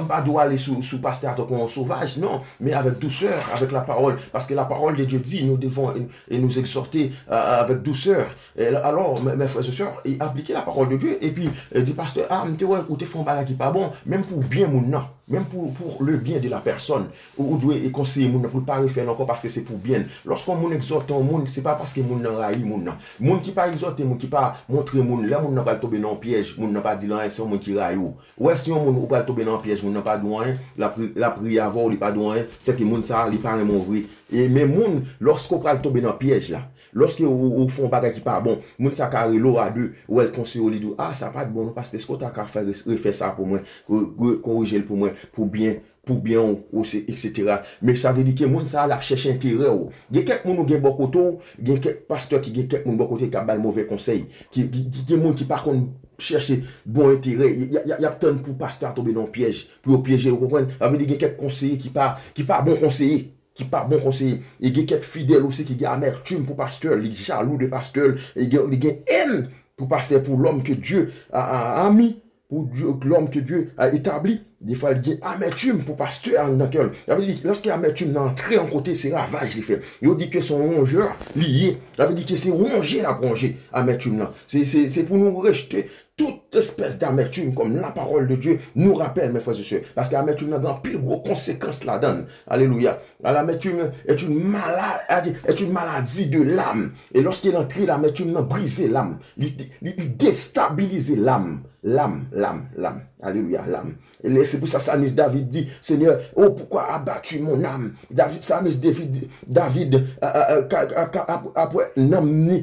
m pa dwe ale sou, sou pastè a tankou yon sovaj, non, men avèk dousè, avèk lapawòl, paske lapawòl de Dye di, nous devons et nous exhorter, euh, avec douceur. E la- alò, mes, mes frères et sœurs, e aplike lapawòl de Dye, epi, e di pastè, ah, m te wè ou te fè yon bagay ki pa bon, menm pou byen moun nan, menm pou, pour le bien de la personne, ou, ou dwe e konseye moun nan pou l pa refè l ankò, paske se pou byen l. Lòske yon moun egzòte yon moun, se pa paske moun nan rayi moun nan. Moun ki pa egzòte, moun ki pa montre moun, lè moun nan pral tonbe nan yon pyèj, moun nan pa di l anyen, se yon moun ki rayi w. Ou wè, si yon moun ou pral tonbe nan yon pyèj, moun nan pa di w anyen, l ap ri, l ap ri avè w, li pa di w anyen, se ke moun sa a, li pa renmen w vre. E men moun, lòske w pral tonbe nan pyèj la, lòske ou, ou fè yon bagay ki pa bon, moun sa ka rele w a de, ou wè l konseye w, li di w, ah, sa pa t bon non, pastè, èske w ta ka fè, refè sa pou mwen, ko- ko- korije l pou mwen, pou byen, pou byen w, ou se, etsetera. Men sa vle di ke moun sa a, l ap chèche enterè w. Gen kèk moun ou gen bò kote w, gen kèk pastè ki gen kèk moun bò kote l k ap ba l movè konsèy. Ki, ki, ki gen moun ki pa konn chèche bon enterè. Y, y, y, y ap tann pou pastè a tonbe nan yon pyèj, pou yo pyeje l, ou konprann? Sa vle di gen kèk konseye ki pa, ki pa bon konseye. Ki pa bon konseye. E gen kèk fidèl osi ki gen amètim pou pastè, li jalou de pastè, li gen, li gen èn pou pastè, pour l'homme que Dieu a, a, a mis, pour Dieu, l'homme que Dieu a établi. Defwa, li gen amètim pou pastè a nan kè l. Sa vle di, lòske amètim nan antre yon kote, se ravaj li fè. Yo di ke se yon wonjè li ye. Sa vle di ke se wonje l ap wonje amètim nan. Se, se, se pou nou rejte tout espès d'amètim, comme la parole de Dieu nous rappelle, mes frères et sœurs. Paske amètim nan gen anpil gwo konsekans ladan l. Alelouya. L'amertume est une maladie, est une maladie de l'âme. E lòske l antre, lamètim nan brize lam. Li, li, li destabilize lam. Lam, lam, lam. Alelouya, lam. E se pou sa Salmis David di, Seigneur, oh, pourquoi as-tu abattu mon âme? David, Salmis David, David, euh, euh, euh, ka- ka- ka- ap- apre nanm ni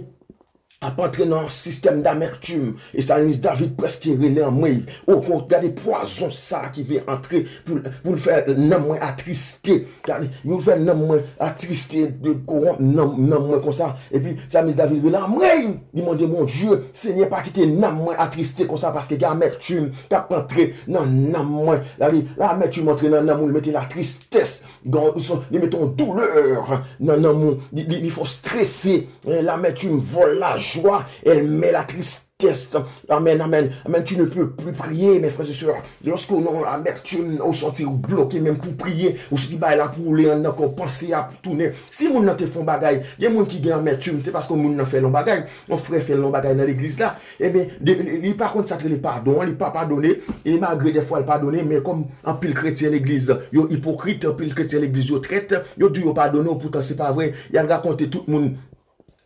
ap antre nan yon sistèm d'amètim. E Salmis David prèske rele anmwey. Oh, kon gade pwazon sa ki vin antre pou, pou l fè nanm mwen atriste. Gade, yo fè nanm mwen atriste, de kowonp nanm, nanm mwen konsa. Epi, Salmis David rele anmwey. Li mande Bondye, Senyè, pa kite nanm mwen atriste konsa, paske gen amètim k ap antre nan nanm mwen. Gade, lamètim antre nan nanm ou, li mete latristès. Gen yon- li mete yon doulè nan nanm ou. Li, li, li fè w strese. Eh, l'amertume vole la joie, elle met la tristesse. Amen, amen, amen. Tu ne peux plus prier, mes frères et sœurs. Lòske ou nan amètim, ou santi ou bloke menm pou priye, ou santi bagay la pou ou le anndan kò, panse a pou tounen. Si moun nan te fè yon bagay, gen moun ki gen amètim, se paske moun nan fè l yon bagay, yon frè fè l yon bagay nan legliz la, ebyen, de- li pa konn sa k rele padon, li pa padone, e malgre dèfwa l padone, men kòm anpil kretyen legliz yo ipokrit, anpil kretyen legliz yo trèt, yo di yo padone w, poutan se pa vre, y al rakonte tout moun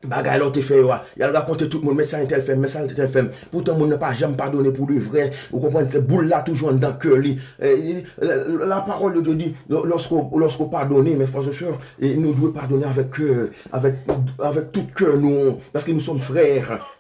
bagay la w te fè yo a. Y al rakonte tout moun, men sa entèl fè m, men sa entèl fè m. Poutan moun nan pa janm padone pou de vrè. Ou konprann, se boul la toujou anndan kè li. E, e, la, la parole de Dieu dit, lò- lorsqu'on, lorsqu'on pardonne, mes frères et sœurs, e nou dwe padone avèk kè, avèk, avèk tout kè nou, paske nou sòm frè.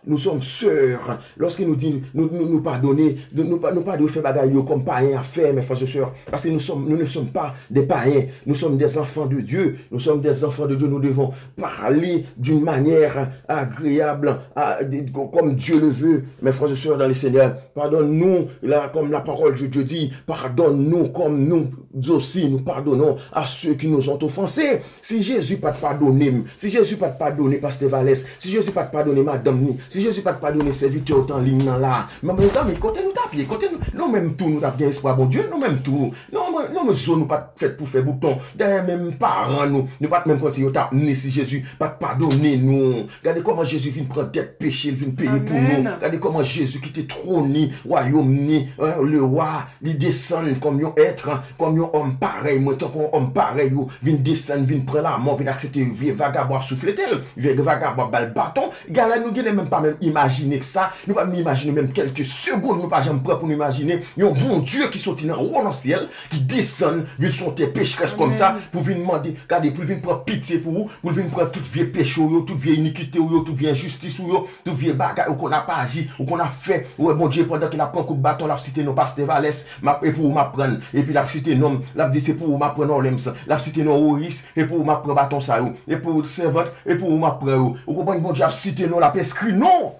Nous sommes sœurs. Lorsque nous disons, nous, nous, nous pardonner, nous, nous, nous pas de faire bagay yo comme païens à faire, mes frères et sœurs. Parce que nous sommes, nous ne sommes pas des païens. Nous sommes des enfants de Dieu. Nous sommes des enfants de Dieu. Nous devons parler d'une manière agréable, à- de- comme Dieu le veut, mes frères et sœurs dans le Seigneur. Pardonne-nous, là, comme la parole de Dieu dit, pardonne-nous comme nous aussi nous pardonnons à ceux qui nous ont offensés. Si Jezi pa t padone m, si Jezi pa t padone Pastè Valès, si Jezi pa t padone madanm ni, si Jezi pa t padone sèvitè yo t an liy nan la, men mezanmi, kote nou t ap ye? Kote nou, nou menm tou nou t ap gen espwa Bondye, nou menm tou, nou, nou, nou zo nou pa t fèt pou fè bouton. Dayè menm paran nou, nou pa t menm konn si yo t ap ni si Jezi pa t padone nou. Gade kòman Jezi vin pran dèt peche, l vin peye pou nou. Gade kòman Jezi kite twòn ni, wayòm ni, le wa, li desann kòm yon èt, kòm yon òm parèy mwen, tankou yon òm parèy ou, vin desann, vin pran lanmò, vin aksepte vye vagabon ap souflete l, vye vagabon ap ba l baton. Gade la, nou genlè menm pa menm imajine sa, nou pa menm imajine menm kèlke segonn, nou pa janm pran pou nou imajine yon Bondye ki soti nan wo nan syèl, ki desann, vin sou yon tè pecherès kòm sa, pou vin mande, gade, pou l vin pran pitye pou ou, pou l vin pran tout vye peche w yo, tout vye inikite w yo, tout vye enjistis ou yo, tout vye bagay ou konn ap aji, ou konn ap fè. Ou wè Bondye pandan ke l ap pran kout baton, l ap site non Pastè Valès, m ap, e pou ou m ap pran l. Epi l ap site non m, l ap di se pou ou m ap pran Orlems. L ap site non Oris, e pou ou m ap pran baton sa yo. E pou sèvant, e pou ou m ap pran yo. Ou konprann Bondye ap site non, l ap enskri non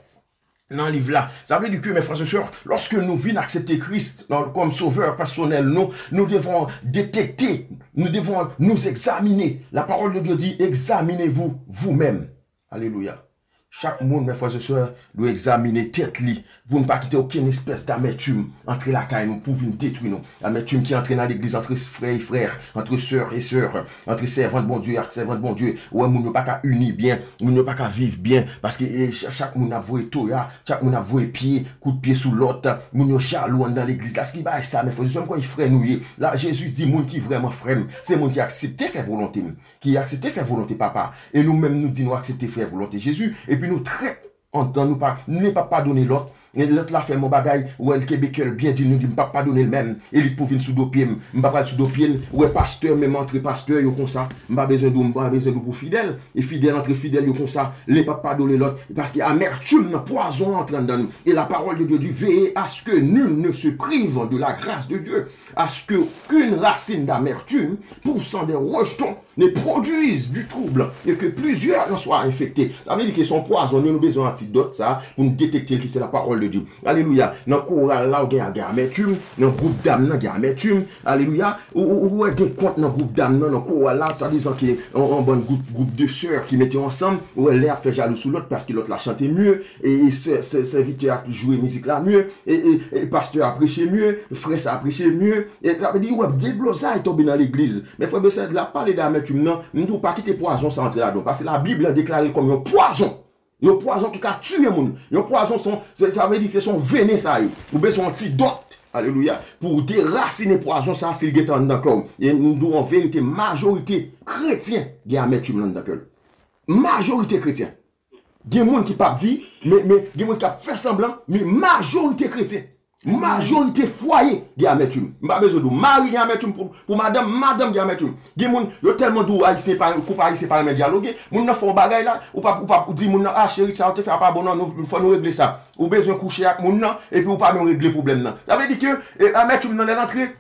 nan liv la. Sa vle di ke, mes frères et sœurs, lorsque nous vin aksepte Kris nan- comme sauveur personnel nou, nous devons détecter, nous devons nous examiner. La parole de Dieu dit, examinez-vous vous-même. Alelouya. Chak moun, mes frères et sœurs, dwe egzamine tèt li pou n pa kite okenn espès damètim antre lakay nou pou vin detwi nou. Damètim ki antre nan legliz antre frè e frè, antre sè e sè, antre sèvant Bondye ak sèvant Bondye. Ou wè, moun yo pa ka ini byen, moun yo pa ka viv byen, paske e, cha- chak moun ap voye toya, chak moun ap voye pye, kout pye sou lòt, moun yo jalou anndan legliz la. Se ki bagay sa, mes frères et sœurs, m kwè frè nou ye. La, Jezi di moun ki vrèman frè m, se moun ki aksepte fè volonte m, ki aksepte fè volonte Papa. E nou menm nou di nou aksepte fè volonte Jezi, epi nou trèt anndan nou pa, nou pa padone lòt. E lòt la fè m yon bagay, ou wè l kenbe kè l byen di, nou di m p ap padone l menm. E li t pou vin sou do pye m, m pa pral sou do pye l. Ou wè pastè menm antre pastè yo konsa, m pa bezwen di w, m pa bezwen di w pou fidèl. E fidèl antre fidèl yo konsa, li p ap padone lòt. Paske amètim nan pwazon an antre anndan nou. Et la parole de Dieu dit, veillez à ce que nul ne se prive de la grâce de Dieu, à ce qu'aucune racine d'amertume poussant des rejetons ne produise du trouble et que plusieurs en soient infectés. Sa vle di ke se yon pwazon, nou, nou bezwen antidòt sa pou n detekte l ki se la parole de Dieu. Alelouya. Nan koral la, ou gen, gen amètim, nan gwoup dam nan, gen amètim. Alelouya. Ou, ou, ou wè gen kont nan gwoup dam nan, nan koral la, swadizan ke yon, yon bann gwoup, gwoup de sè ki mete yo ansanm, ou wè lè y ap fè jalou sou lòt paske lòt la chante mye, e, e sè, sè, sèvitè a jwe mizik la mye, e, e, e pastè a preche mye, frè sa a preche mye, e sa vle di, ou wè deblozay tonbe nan legliz. Men frè Besèd la pale de amètim nan, m di w pa kite pwazon sa antre ladan w, paske Labib lan deklare l kòm yon pwazon. Yon pwazon ki ka tiye moun. Yon pwazon se yon, se, sa vle di se yon venen sa ye. Ou bezwen antidòt. Alelouya. Pou w derasinen pwazon sa si l gentan anndan kè w. E m di w an verite, majorite kretyen gen amètim anndan kè l. Majorite kretyen. Gen moun ki p ap di, men, men gen moun k ap fè sanblan, men majorite kretyen, majorite fwaye gen amètim. M pa bezwen di w, mari gen amètim pou, pou madanm, madanm gen amètim. Gen moun, yo tèlman di w ayisyen pa, koup ayisyen pa renmen dyaloge, moun nan fè yon bagay la, ou p ap, ou p ap di moun nan, a cheri, sa w te fè a pa bon non, nou, fò nou regle sa. Ou bezwen kouche ak moun nan, epi ou pa menm regle pwoblèm nan. Sa vle di ke, e, amètim nan lè l antre,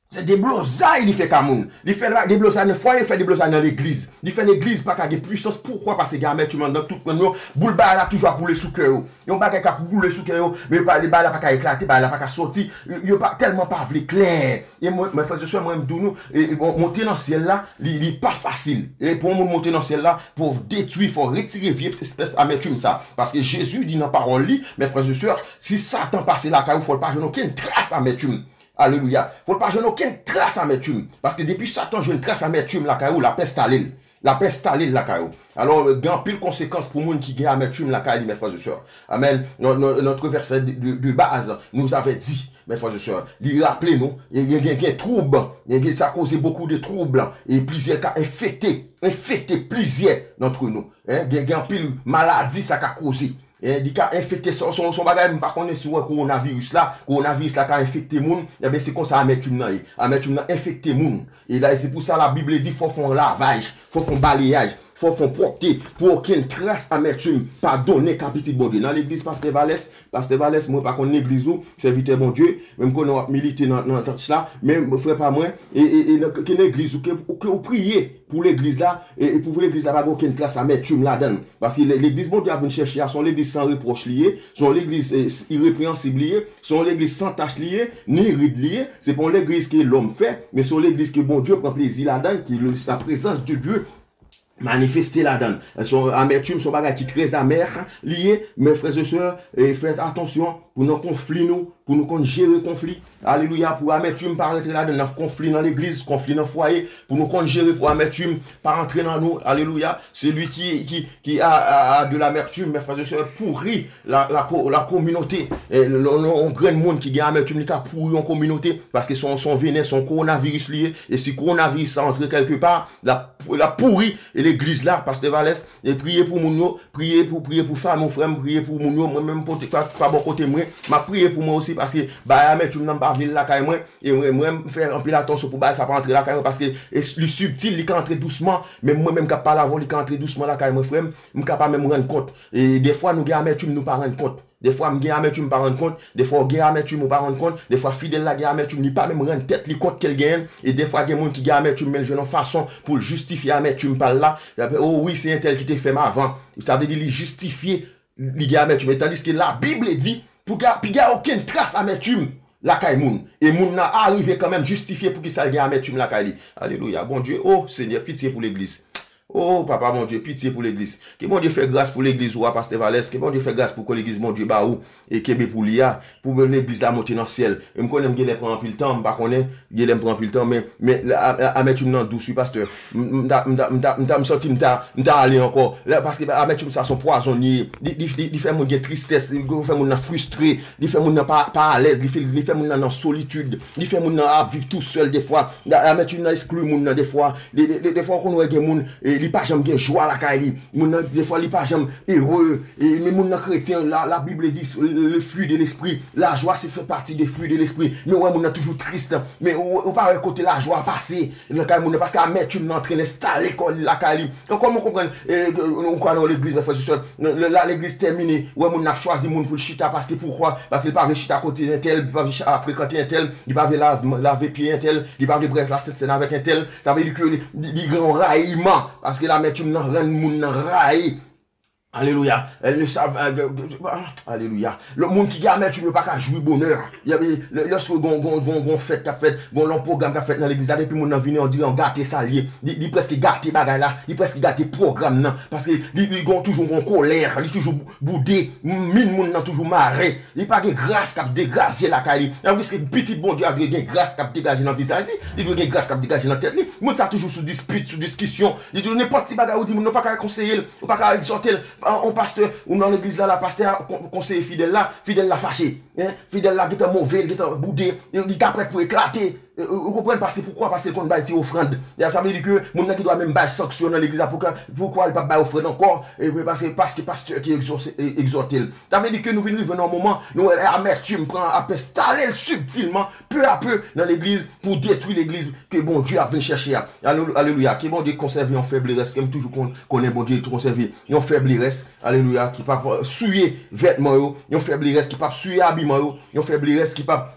se deblozay li fè ka moun. Li fè la- deblozay nan fwaye, li fè deblozay nan legliz. Li fè legliz pa ka gen pwisans. Poukwa? Paske gen amètim anndan tout moun yo. Boul bagay la toujou ap boule sou kè yo. Yon bagay k ap boule sou kè yo, men yo pa- bagay la pa ka eklate, bagay la pa ka sòti. Yo, yo pa tèlman pa vle klè. E mwen, mwen, frè e sè, mwen, m di nou, e, e, bon, monte nan syèl la, li, li pa fasil. E pou yon moun monte nan syèl la, pou w detwi, fò w retire vye espès amètim sa. Paske Jezi di nan pawòl li, men frè e sè, si Satan pase lakay ou, fò l pa jwenn okenn tras amètim. Alelouya. Fò l pa jwenn okenn tras amètim. Paske depi Satan jwenn tras amètim lakay ou, l ap enstale l. L ap enstale l lakay ou. Alò, gen anpil konsekans pou moun ki gen amètim lakay li, mes frères et sœurs. Amen. No- no- Notre verset de, de, de base nous avait dit, mes frères et sœurs, li raple nou, e gen, gen, gen twoub, gen, gen, sa koze beaucoup de troubles, e plizyè ka enfekte, enfekte plizyè d'entre nous. Hein, gen, gen anpil maladi sa ka koze. Eh, li ka enfekte, se, se, se yon bagay, m pa konnen si w wè kowonaviris la. Kowonaviris la ka enfekte moun. Ebyen, se konsa amètim nan ye. Amètim nan enfekte moun. E la, se pou sa Labib di, fò fè yon lavaj, fò fè yon baleyaj, Fò w fè yon pwòpte pou okenn tras amètim pa donnen ka pitit Bondye. Nan legliz Pastè Valès, Pastè Valès, mwen pa konn legliz ou, sèvitè Bondye, men m konnen w ap milite nan, nan tach la, men frè pa mwen, e, e, e nan ke legliz ou, ke, ke w priye pou legliz la, e, e pou, pou legliz la pa gen okenn tras amètim ladan l. Paske le-, legliz Bondye ap vin chèche a, se yon legliz san repwòch li ye, se yon legliz, e, irepreyansib li ye, se yon legliz san tach li ye, ni rid li ye, se pa yon legliz ke lòm fè, men se yon legliz ke Bondye pran plezi ladan l, ke le, la prezans de Dye manifeste ladan l. Se yon amètim, se yon bagay ki trè amè li ye, men frè e sè, e, fè atansyon pou nan konfli nou, pou nou konn jere konfli. Alelouya, pou amètim pa rantre ladan nan konfli nan legliz, konfli nan fwaye, pou nou konn jere pou amètim pa rantre nan nou. Alelouya, celui qui, qui, qui a, a, a de l'amertume, mes frères et sœurs, pourrit la, la, co- la communauté. E, non, non, yon grenn moun ki gen amètim, li ka pouri yon kominote, paske se yon, se yon venè, se yon kowonaviris li ye. E si kowonaviris sa antre kèlkepa, l ap, l ap pouri legliz la, Pastè Valès. E priye pou moun yo, priye pou, priye pou fanmi w, frè m, priye pou moun yo. Mwen menm, pote, pa, pa bò kote mwen, m ap priye pou mwen osi, paske bagay amètim nan, m pa vle l lakay mwen. E mwen, mwen, m fè anpil atansyon pou bagay sa pa antre lakay mwen, paske e, li sibtil, li ka antre dousman, men mwen menm k ap pale avè w, li ka antre dousman lakay mwen, frè m, m ka pa menm rann kont. E defwa, nou gen amètim, nou pa rann kont. Defwa, m gen amètim, m pa rann kont. Defwa, w gen amètim, ou pa rann kont. Defwa, fidèl la gen amètim, li pa menm rann tèt li kont ke l genyen l. E defwa, gen moun ki gen amètim, men l jwenn yon fason pou l jistifye amètim pa l la. L ap di, o wi, se entèl ki te fè m avan. Sa vle di, li jistifye li gen amètim. E tandiske Labib di, pou gen, pi gen okenn tras amètim lakay moun. E moun nan arive kanmenm jistifye poukisa l gen amètim lakay li. Alelouya. Bondye, o Senyè, pitye pou legliz. O Papa Bondye, pitye pou legliz. Ke Bondye fè gras pou legliz ou a, Pastè Valès. Ke Bondye fè gras pou legliz Bondye ba ou e kenbe pou li a. Pou legliz la monte nan syèl. E m konnen m genlè pran anpil tan, m pa konnen, genlè m pran anpil tan, men, men a- a- amètim nan dous, wi, pastè. M m ta, m ta, m ta, m ta, m santi m ta, m ta ale ankò. La, paske amètim sa se yon pwazon li ye. Li, li, li, li fè moun gen tristès, li fè moun nan fristre, li fè moun nan pa, pa alèz, li fè, li fè moun nan nan solitid, li fè moun nan ap viv tou sèl defwa. Amètim nan eskli moun nan defwa. De, de, de, defwa ou konn wè gen moun, e, li pa janm gen jwa lakay li. Moun nan, defwa, li pa janm ere. E, men moun nan kretyen, la, Labib di, le, le fruit de l'esprit. Lajwa se fè pati de fruit de l'esprit. Men ou wè moun nan toujou tris. Men ou, ou pa wè kote lajwa pase nan kay moun nan, paske amètim nan antre enstale kò li lakay li. Kòman w konprann, e, ou ka nan legliz, men frè e sè, la, legliz tèmine, ou wè moun nan ap chwazi moun pou l chita, paske poukwa? Paske li pa vle chita kote entèl, li pa vle cha- frekante entèl, li pa vle lave, lave pye entèl, li pa vle bwè lasent sèn avèk entèl. Sa vle di ke li, li, li gen yon rayiman, paske lamètim nan rann moun nan rayi. Alelouya. Alelouya. Alelouya. Lè moun ki gen amètim yo pa ka jwi bonè. Lè, lè, lèske gon, gon, gon, gon fèt k ap fèt, gon lon pwogram k ap fèt nan legliz la, depi moun nan vini, on dirait on gate sa l ye. Li, li prèske gate bagay la, li prèske gate pwogram nan. Paske li, li gon toujou gon kolè, li toujou boude, min moun nan toujou mare. Li pa gen gras k ap degaje lakay li. Nan riske pitit Bondye a dwe gen gras k ap degaje nan vizaj li. Li dwe gen gras k ap degaje nan tèt li. Moun sa toujou sou dispit, sou diskisyon. Li toujou nenpòt ti bagay ou di moun nan pa ka konseye l. Ou pa ka egzòte l. A, on pastè, ou nan legliz la, la, pastè a kon- konseye fidèl la, fidèl la fache. Hein? Fidèl la gentan move, li gentan boude, li ta prèt pou eklate. E, ou, ou konprann? Paske poukwa? Paske l konn bay ti ofrann. E sa vle di ke moun nan ki dwa menm bay sanksyon nan legliz la, poukwa, poukwa li p ap bay ofrann ankò? E, paske, paske pastè ki egzòse- e, egzòte l. Sa vle di ke nou vin rive nan yon moman, nou wè amètim pran ap enstale l sibtilman, peu à peu, nan legliz pou detwi legliz ke Bondye ap vin chèche a. Alelu- Alelouya. Ke Bondye konsève yon fèb lerès, ke m toujou kon- konnen Bondye konsève yon fèb lerès, alelouya, ki p ap, euh, souye vètman yo, yon fèb lerès ki p ap souye abiman yo, yon fèb lerès ki p ap,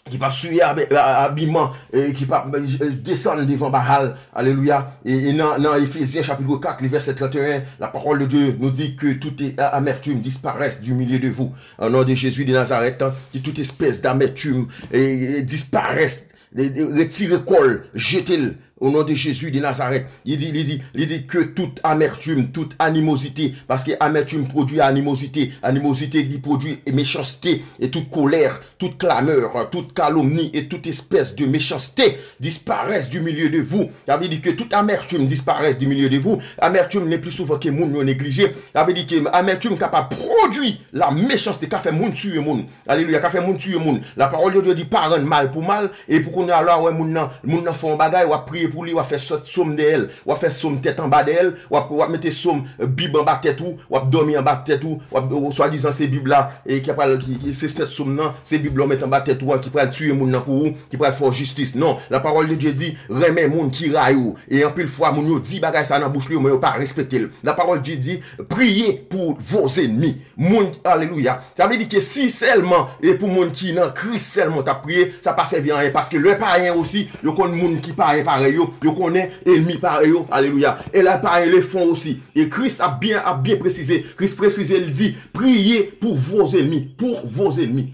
ki p ap souye abi- a- abiman, e ki p ap, euh, desann devan Baal, alelouya. E, e nan, nan Efezyen chapit kat, le vèsè trannteyen, la parole de Dieu nous dit que toute a- amertume disparaisse du milieu de vous. Au nom de Jésus de Nazareth, hein, que toute espèce d'amertume, e, e, disparaisse, de- de- retire kò l, jete l. Au nom de Jésus de Nazareth. Li di, li di, li di que toute amertume, toute animosité, paske amètim pwodui animozite, animozite ki pwodui mechanste, e tout kolè, toute clameur, toute calomnie et toute espèce de méchanceté disparaissent du milieu de vous. Sa vle di ke tout amètim disparèt du milieu de vous. Amètim le plus souvent ke moun yo neglije. Sa vle di ke amètim kapab pwodui la mechanste, ka fè moun tiye moun. Alelouya, ka fè moun tiye moun. La parole de Dieu dit pa rann mal pou mal. E pou kounye a la, wè moun nan, moun nan fè yon bagay, w ap priye pou li, w ap fè sòt sòm dèyè l, w ap fè sòm tèt anba dèyè l, w ap, w ap mete sòm, eh, Bib anba tèt ou, w ap dòmi anba tèt ou, w ap, eh, swadizan se Bib la, e ki pral, ki, ki se tèt sòm nan, se Bib la w met anba tèt ou a, ki pral tiye moun nan pou ou, ki pral fè w jistis. Non, la parole de Dieu dit, renmen moun ki rayi w. E anpil fwa, moun yo di bagay sa nan bouch li yo, men yo pa respekte l. La parole de Dieu dit, priez pour vos ennemis. Moun, alelouya. Sa vle di ke si sèlman e pou moun ki nan Kris sèlman w t ap priye, sa pa sèvi anyen. Paske lè payen osi, yo konn moun ki payen parèy yo, yo konnen enmi parèy yo, alelouya. E lè payen le fon osi. E Kris ap byen, ap byen presize. Kris presize, li di, priez pour vos ennemis, pour vos ennemis.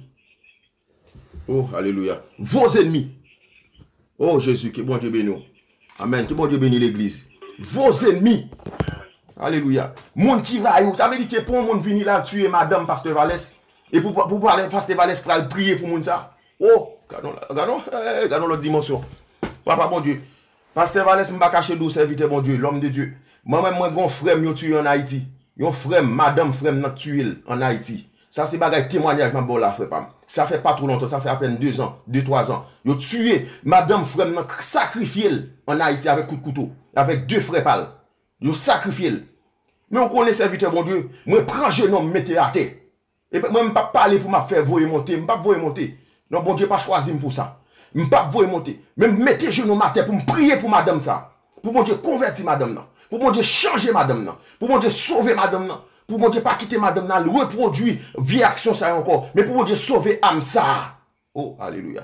Oh, alelouya. Vos ennemis. Oh, Jezi, ke Bondye beni w. Amèn. Ke Bondye beni legliz. Vos ennemis. Alelouya. Moun ki rayi w. Sa vle di ke pou yon moun vini la tiye madanm Pastè Valès, e pou, pou pale Pastè Valès pral priye pou moun sa. Oh, gadon, gadon, eh, gadon lòt dimansyon. Papa Bondye. Pastè Valès, m pa kache di w, sèvitè Bondye, lòm de Dye. Mwen menm, mwen gon frè m yo tiye ann Ayiti. Yon frè m, madanm frè m nan tiye l ann Ayiti. Sa se bagay temwanyaj m ap ba w la, frè pa m. Sa fè pa twò lontan, sa fè apèn de zan, de, twa zan. Yo tiye madanm frè m nan, k-, sakrifye l ann Ayiti avèk kout kouto, avèk de frè pa l. Yo sakrifye l. Men w konnen, sèvitè Bondye, mwen pran jenon m mete atè. E mwen, m p ap pale pou m ap fè voye monte, m p ap voye monte. Non, Bondye pa chwazi m pou sa. M p ap voye monte. Men m mete jenou m atè pou m priye pou madanm sa. Pou Bondye konvèti madanm nan. Pou Bondye chanje madanm nan. Pou Bondye sove madanm nan. Pou Bondye pa kite madanm nan al repwodui vye aksyon sa yo ankò. Men pou Bondye sove am sa. Oh, alelouya.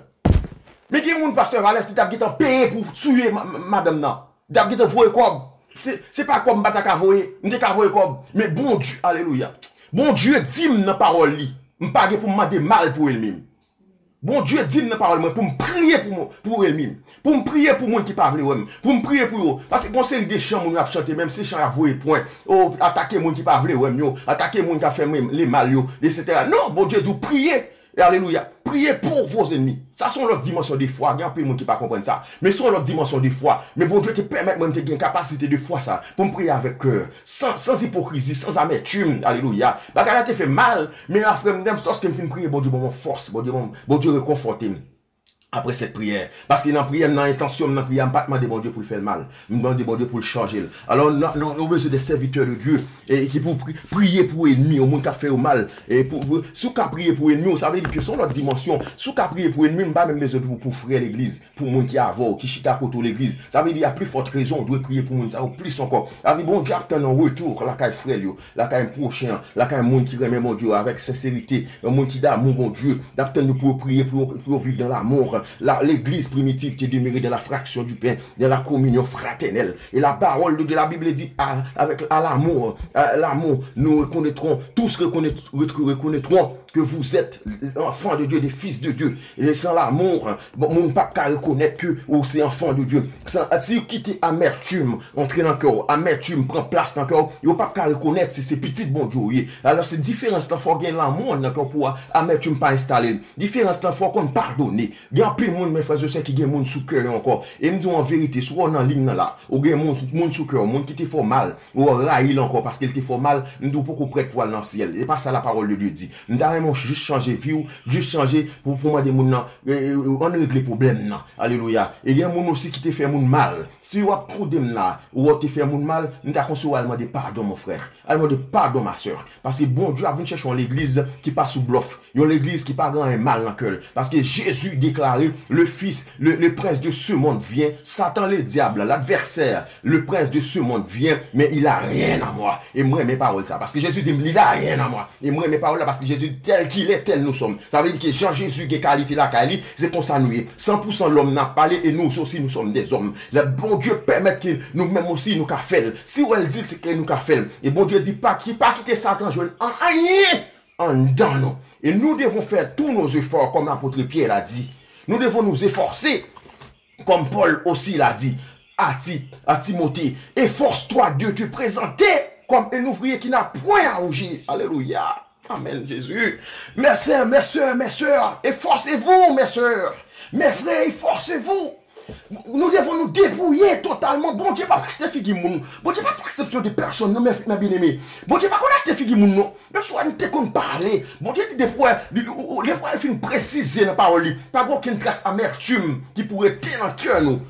Men gen moun, Pastè Valès, li t ap gentan peye pou tiye ma-, ma-, madanm nan. Li t ap gentan voye kòb. Se, se pa kòb m pa ta ka voye. M te ka voye kòb. Men Bondye, alelouya. Bondye di m nan pawòl li, m pa gen pou m mande mal pou ènmi m. Bondye di m nan pawòl mwen pou m priye pou, pou ènmi m. Pou m priye pou moun ki pa vle wè m. Pou m priye pou yo. Paske gon seri de chan moun yo ap chante, menm se chan y ap voye pwen. Oh, atake moun ki pa vle wè m yo. Atake moun k ap fè m le mal yo, etsetera. Non, Bondye di w priye. E alelouya. Priye pou vos ennemis. Sa se yon lòt dimansyon de fwa. Gen anpil moun ki pa konprann sa. Men se yon lòt dimansyon de fwa. Men Bondye te pèmèt mwen, m te gen kapasite de fwa sa. Pou m priye avèk kè. San, san ipokrizi, san amètim. Alelouya. Bagay la te fè m mal. Men la, frè m, sòske m fin priye, Bondye ban mwen fòs. Bondye ban m, Bondye rekonfòte m. Apre sèt priyè. Paske nan priyè m, nan entansyon m, nan priyè m, m pa t mande Bondye pou l fè l mal. M mande Bondye pou l chanje l. Alò, nou, nou, nou bezwen de sèvitè de Dye, e, ki pou pri-, priye pou ènmi yo, moun k ap fè yo mal. E pou, pou, si w ka priye pou ènmi w, sa vle di ke se yon lòt dimansyon. Si w ka priye pou ènmi, m pa menm bezwen pou, pou frè legliz, pou moun ki avè w, ki chita kote w legliz. Sa vle di, a pli fòt rezon, w dwe priye pou moun sa yo plis ankò. Sa vle di, Bondye ap tann yon retou lakay frè l yo, lakay pwochen an, lakay moun ki renmen Bondye yo avèk senserite, yon moun ki damou Bondye, l ap tann yo pou yo priye, pou yo, pou yo viv dans l'amour. La, l'église primitive te demere dans la fraction du pain, dans la communion fraternelle. Et la parole de Dieu, la Bible dit, à, avec, à l'amour, à l'amour, nous reconnaîtrons, tous reconnaît-, re-, reconnaîtront que vous êtes enfants de Dieu, des fils de Dieu. E san lanmou, bon, moun p ap ka rekonèt ke ou se enfant de Dieu. San, si w kite amètim antre nan kè w, amètim pran plas nan kè w, yo p ap ka rekonèt si se pitit Bondye w ye. Alò, se diferans lan, fò w gen lanmou nan kè w pou a-, amètim pa enstale l. Diferans lan, fò w konn padone. Gen anpil moun, men frè e sè, ki gen moun sou kè yo ankò. E m di w an verite, si w nan liy nan la, ou gen moun, moun sou kè w, moun ki te fè w mal, ou rayi l ankò paske l te fè w mal, m di w poko prèt pou al nan syèl. Se pa sa la parole de Dieu dit. M ta renmen w jis chanje vi w, jis chanje pou, pou mande moun nan, e, e, ann regle pwoblèm nan. Alelouya. E gen moun osi ki te fè moun mal. Si w ap tande m la, ou wè w te fè moun mal, m ta konseye w al mande padon, mon frè. Al mande padon, ma sè. Paske Bondye ap vin chèche yon legliz ki pa sou blòf. Yon legliz ki pa gen anyen mal nan kè l. Paske Jezi deklare, le fils, le, le prince de ce monde vient. Satan, le diable, l'adversaire, le prince de ce monde vient, mais il a rien à moi. E m renmen pawòl sa. Paske Jezi di, il a rien à moi. E m renmen pawòl la paske Jezi di, tel qu'il est, tel nous sommes. Sa vle di ke jan Jezi gen kalite lakay li, se konsa nou ye. San pou san lòm n ap pale e nous aussi nous sommes des hommes. Lè Bondye pèmèt ke nou menm osi nou ka fè l. Si w wè l di l, se ke nou ka fè l. E Bondye di, pa ki, pa kite Satan jwenn anyen anndan nou. Et nous devons faire tous nos efforts, comme l'apôtre Pierre a dit. Nous devons nous efforcer, comme Paul aussi l'a dit à Ti-, à Timothée. Efforce-toi de te présenter comme un ouvrier qui n'a point à rougir. Alléluia. Amen, Jésus. Mes sœurs, mes sœurs, mes sœurs, efforcez-vous, mes sœurs. Mes frères, efforcez-vous. Nous devons nous dépouiller totalement. Bondye p ap achte figi moun. Bondye p ap fè aksepsyon de pèsonn, non, mes, mes bien-aimés. Bondye pa konn achte figi moun, non. Menm si w te konn pale, Bondye di depi w, depi w fin presize nan pawòl li, pa gen okenn tras amètim ki pou rete nan kè nou.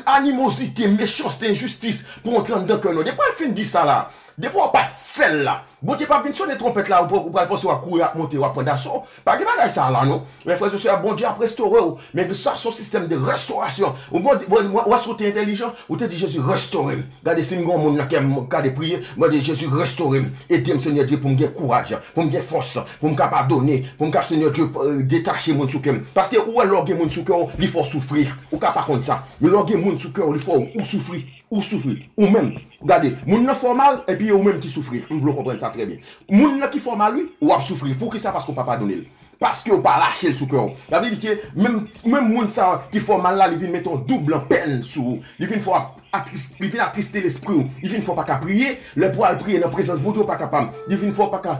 animozite, mechanste, enjistis pou antre anndan kè nou. Depi w fin di sa la, depi w pa t fè l la, Bondye p ap vin sonnen twonpèt la, ou pral panse w ap kouri, w ap monte, w ap pran daso. Pa gen bagay sa la non. Men frè e sè, Bondye ap restore w. Men sa se yon sistèm de restorasyon. Ou Bondye, Bondye, ou wè si w te entèlijan, ou te di, Jezi, restore m. Gade si m gen yon moun nan kè m, gade priye, mwen di, Jezi, restore m. Ede m, Senyè Dye, pou m gen kouraj, pou m gen fòs, pou m ka padone, pou m ka, Senyè Dye, detache moun sou kè m. Paske ou wè lè w gen moun sou kè w, li fè w soufri. Ou ka pa konn sa. Men lè w gen moun sou kè w, li fè w, ou soufri. Ou soufri. Ou menm. Gade, moun nan fè w mal, epi ou menm ki soufri. M vle w konprann sa trè byen. Moun nan ki fè w mal, wi, w ap soufri. Poukisa? Paske w pa padone l. Paske w pa lache l sou kè w. Sa vle di ke menm, menm moun sa ki fè w mal la, li vin mete yon doub pèn sou ou. Li vin fè w atris-, li vin atriste lespri w. Li vin fè w pa ka priye. Lè pou w al priye nan prezans Bondye, w pa kapab. Li vin fè w pa ka.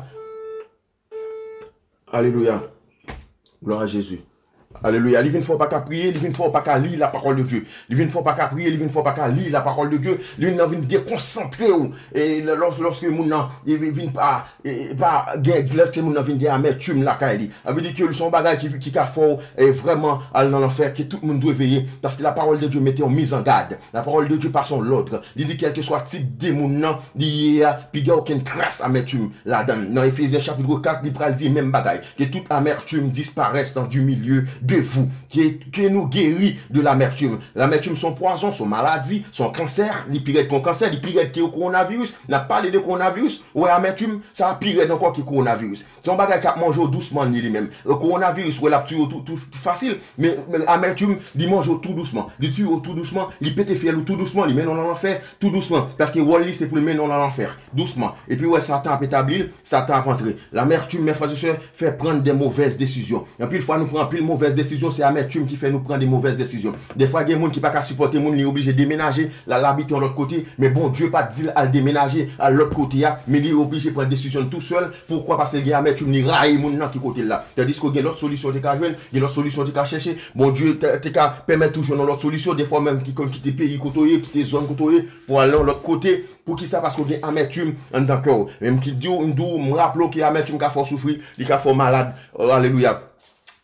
Alelouya. Glwa a Jezi. Alelouya. Li vin fè w pa ka priye, li vin fè w pa ka li la parole de Dieu. Li vin fè w pa ka priye, li vin fè w pa ka li la parole de Dieu. Li vin nan vin dekonsantre w. E lòs-, lòske moun nan, li vin, vin pa, e, pa gen, lòske moun nan vin gen amètim lakay li. Sa vle di ke se yon bagay ki, ki ka fè w, e, vrèman al nan lanfè, ke tout moun dwe veye. Paske la parole de Dieu mete yon mizangad. La parole de Dieu pa se yon lòd. Li di kèlkeswa tip de moun nan, li ye a, piga okenn tras amètim ladan l. Nan Efezyen chapit kat, li pral di menm bagay. Que toute amertume disparaisse du milieu de vous. Que, que nou geri de l'amertume. Lamètim se yon pwazon, se yon maladi, se yon kansè, li pi rèd ke yon kansè, li pi rèd ke yon kowonaviris. N ap pale de kowonaviris, ou wè amètim, sa pi rèd ankò ke kowonaviris. Se yon bagay k ap manje w dousman li, li menm. E, kowonaviris, ou wè l ap tiye w tou, tou, tou fasil, men, men amètim, li manje w tou dousman, li tiye w tou dousman, li pete fyèl ou tou dousman, li mennen w nan lanfè tou dousman. Paske wòl li se pou l mennen w nan lanfè dousman. Epi ou wè Satan ap etabli l, Satan ap antre. L'amertume, mes frères et sœurs, fait prendre de mauvaises décisions. Anpil fwa nou pran anpil movèz desizyon, se amètim ki fè nou pran de movèz desizyon. Defwa gen moun ki pa ka sipòte moun, li oblije demenaje, l al abite yon lòt kote, men Bondye pa t di l al demenaje, al lòt kote a, men li oblije pran desizyon l tou sèl. Poukwa? Paske l gen amètim, li rayi moun nan ki kote l la. Tandiske gen lòt solisyon w te ka jwenn, gen lòt solisyon w te ka chèche, Bondye te, te ka pèmèt ou jwenn yon lòt solisyon, defwa menm ki konn kite peyi kote w ye, kite zòn kote w ye, pou al nan yon lòt kote. Poukisa? Paske w gen amètim anndan kè w. Menm ki di w, m di w, m raple w ke amètim ka fè w soufri, li ka fè w malad. Oh, alelouya.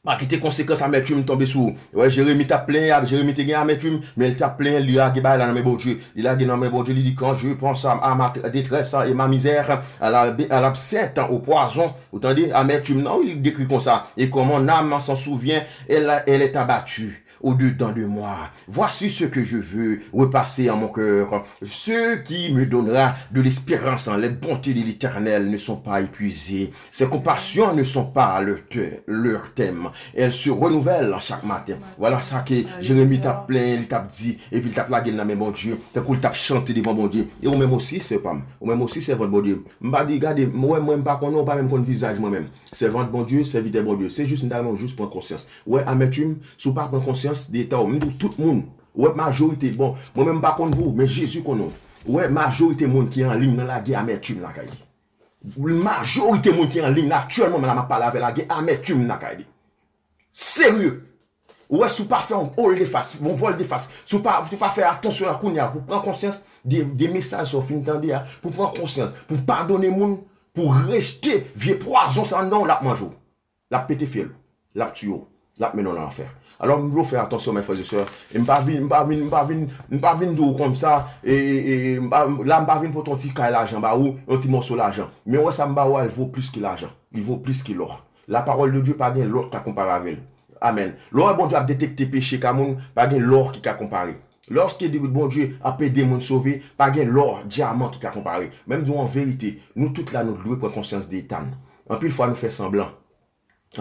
Pa kite konsekans amètim tonbe sou ou. Wè, Jeremi t ap plenyen, Jeremi te gen amètim, men li t ap plenyen, li lage bagay la nan men Bondye. Li lage nan men Bondye, li di, quand je pense à, à ma détresse et ma misère, à la, à l'absinthe, au poison. Ou tande, amètim nan, wi, li dekri konsa. Et quand mon âme s'en souvient, elle, elle est abattue au-dedans de moi. Voici ce que je veux repasser en mon cœur, ce qui me donnera de l'espérance. Les bontés de l'Éternel ne sont pas épuisées. Ses compassions ne sont pas à leur te-, leur terme. Elles se renouvellent chaque matin. Vwala sa ke Jeremi t ap plenyen, li t ap di, epi li t ap lage l nan men Bondye, tankou li t ap chante devan Bondye. E ou menm osi, sè pa m, ou menm osi, sèvant Bondye. M pa di, gade, m wè mwen, m pa konnen, ou pa menm konn vizaj mwen menm. Sèvant Bondye, sèvitè Bondye. Se jis m ta renmen w jis pran konsyans. Ou wè, amètim, si w pa pran konsyans de eta w, m di w tout moun, ou wè, majorite, bon, mwen menm m pa konn vou, men Jezi konnen w. Ou wè, majorite moun ki an liy nan lage amètim lakay li. Majorite moun ki an liy la aktyèlman, la m ap pale avè w la, gen amètim lakay li. Serye. Ou wè, si w pa fè yon volte-face, yon volte-face, si w pa, si w pa fè atansyon la kounye a, pou pran konsyans de, de mesaj sa w fin tande a, pou pran konsyans, pou padone moun, pou rejte vye pwazon sa anndan w, l ap manje w. L ap pete fyèl ou. L ap tiye w. L ap mennen w nan lanfè. Alò, m vle w fè atansyon, mes frères et sœurs. E m pa vin, m pa vin, m pa vin, m pa vin di w konsa, e, e, e, m pa, la, m pa vin pote yon ti kay lajan ba ou, yon ti mòso lajan. Men w wè sa m ba ou a, li vo plis ke lajan. Li vo plis ke lò. La parole de Dieu pa gen lò ki ka konpare avè l. Amèn. Lè w wè Bondye ap detekte peche ka moun, pa gen lò ki ka konpare. Lòske Bondye ap ede moun sove, pa gen lò, dyaman ki ka konpare. Men m di w an verite, nou tout la, nou dwe pran konsyans de eta n. Anpil fwa, nou fè sanblan.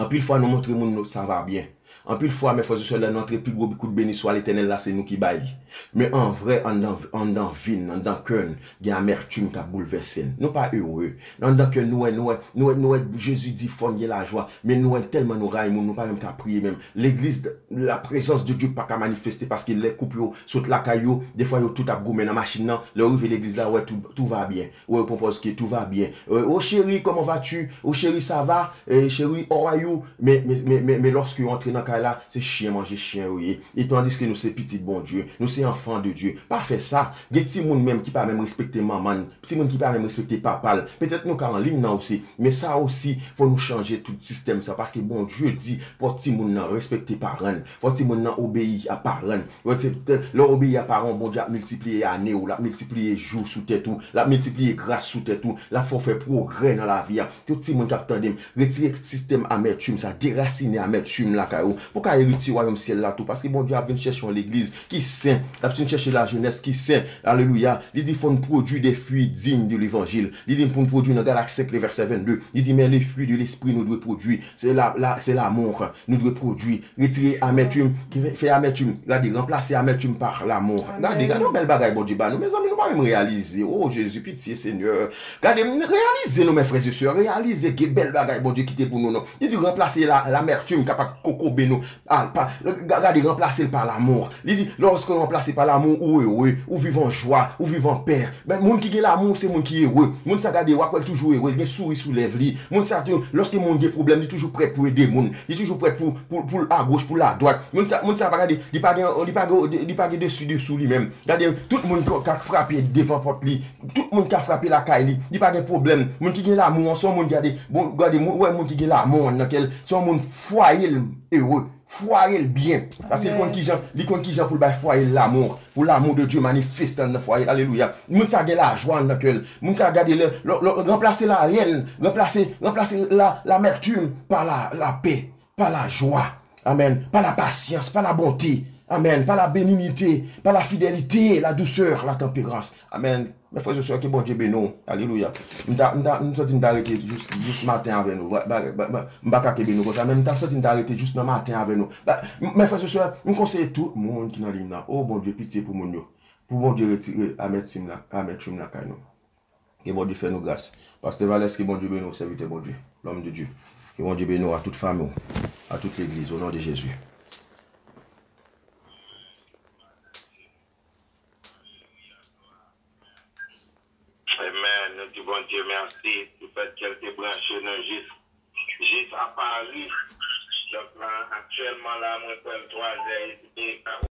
Anpil fwa, nou montre moun nou sa va byen. Anpil fwa, mes frères et sœurs, lè nou antre pi gwo kout beni swa Letènèl la, se nou ki bay. Men an vrè, anndan, anndan vi n, anndan kè n, gen amètim k ap boulvèse n. Nou pa ere. Anndan kè n, nou wè, nou wè, nou wè, nou wè Jezi di fò n gen lajwa. Men nou wè tèlman nou rayi moun, nou pa menm ka priye menm. Legliz, la présence de Dieu pa ka manifeste paske lè koup yo sot lakay yo, defwa yo tout ap goumen nan machin nan. Lè yo rive legliz la, ou wè tout, tout va bien. Ou wè yo pran pòz ke tout va bien. Euh, oh chérie, comment vas-tu? Oh chérie, ça va? Eh, chérie, how are you? Men, men, men, men, men lòske yo antre nan nan kay la, se chyen manje chyen yo ye. E tandiske nou se pitit Bondye, nou se enfant de Dieu. Pa fè sa. Gen timoun menm ki pa menm respekte manman l, timoun ki pa menm respekte papa l. Petèt nou ka anliy nan osi, men sa osi, fò nou chanje tout sistèm sa, paske Bondye di, fò timoun nan respekte paran l, fò timoun nan obeyi a paran l. Lè w obeyi a paran w, Bondye ap miltipliye ane w, l ap miltipliye jou sou tèt ou, l ap miltipliye gras sou tèt ou, l ap fè w fè pwogrè nan lavi a. Tout timoun k ap tande m, retire sistèm amètim sa, derasine amètim la kay ou, pou w ka erite wayòm syèl la tou, paske Bondye ap vin chèche yon legliz ki sen, l ap vin chèche lajenès ki sen. Alelouya. Li di, fò n pwodui de fwi diy de levanjil. Li di n pou n pwodui nan Galak senk, le vèsè vennde. Li di, men le fwi de lespri nou dwe pwodui. Se la, la, se lamour. Nou dwe pwodui. Retire amètim. Fè amètim. Gade, ranplase amètim pa lamour. Gade, gade yon bèl bagay Bondye ba nou. Mezanmi, nou pa menm reyalize. Oh, Jezi, pitye, Senyè. Gade, reyalize nou, mes frères et sœurs. Reyalize ki bèl bagay Bondye kite pou nou, non. Li di, ranplase la, lamètim k ap kokobe nou. Al, pa, ga- gade, ranplase l pa lamour. Li di, lòske w ranplase pa lamour, ou ere, ou viv an jwa, ou viv an pè. Men, moun ki gen lamour, se moun ki ere. Moun sa, gade, w ap wè l toujou ere, gen souri sou lèv li. Moun sa, tou, lòske moun gen pwoblèm, li toujou prèt pou ede moun. Li toujou prèt pou, pou, pou l agoch, pou l adwat. Moun sa, moun sa pa gade, li pa gen, li pa gen, li pa gen desi dessous li menm. Gade, tout moun k ap frape devan pòt li, tout moun k ap frape lakay li, li pa gen pwoblèm. Moun ki gen lamour an, se yon moun, gade, bon, gade, moun, ou wè moun ki gen lamour an nan kè l, se yon moun fwaye l ere. Fwaye l byen. Paske li konn kijan, li konn kijan pou l bay fwaye l lamour. Pou lamour de Dieu manifeste nan fwaye l. Alelouya. Moun sa gen lajwa nan kè l. Moun sa gade lè, lè, lè, ranplase la haine, ranplase, ranplase la, l'amertume par la, la paix, par la joie. Amen. Par la patience, par la bonté. Amen. Par la bénignité, par la fidélité, la douceur, la tempérance. Amen. Mes frères et sœurs, ke Bondye beni w. Alelouya. M ta, m ta, m santi m ta rete jis, jis maten avè nou. Ba- ba- ba- ba- M pa ka kenbe nou konsa, men m ta santi m ta rete jis nan maten avè nou. Ba- m- Mes frères et sœurs, m konseye tout moun ki nan liy nan. Oh, Bondye, pitye pou moun yo. Pou Bondye retire amètim la, amètim lakay nou. Ke Bondye fè nou gras. Pastè Valès, ke Bondye beni w, sèvitè Bondye, l'homme de Dieu. Ke Bondye beni w, a tout fanmi w, a tout legliz, o non de Jezi. Amen. Nou di Bondye mèsi pou fèt ke l te branche nou jis, jis a Pari. Donk, la, aktyèlman, la, mwen kwè l twa zè edmi.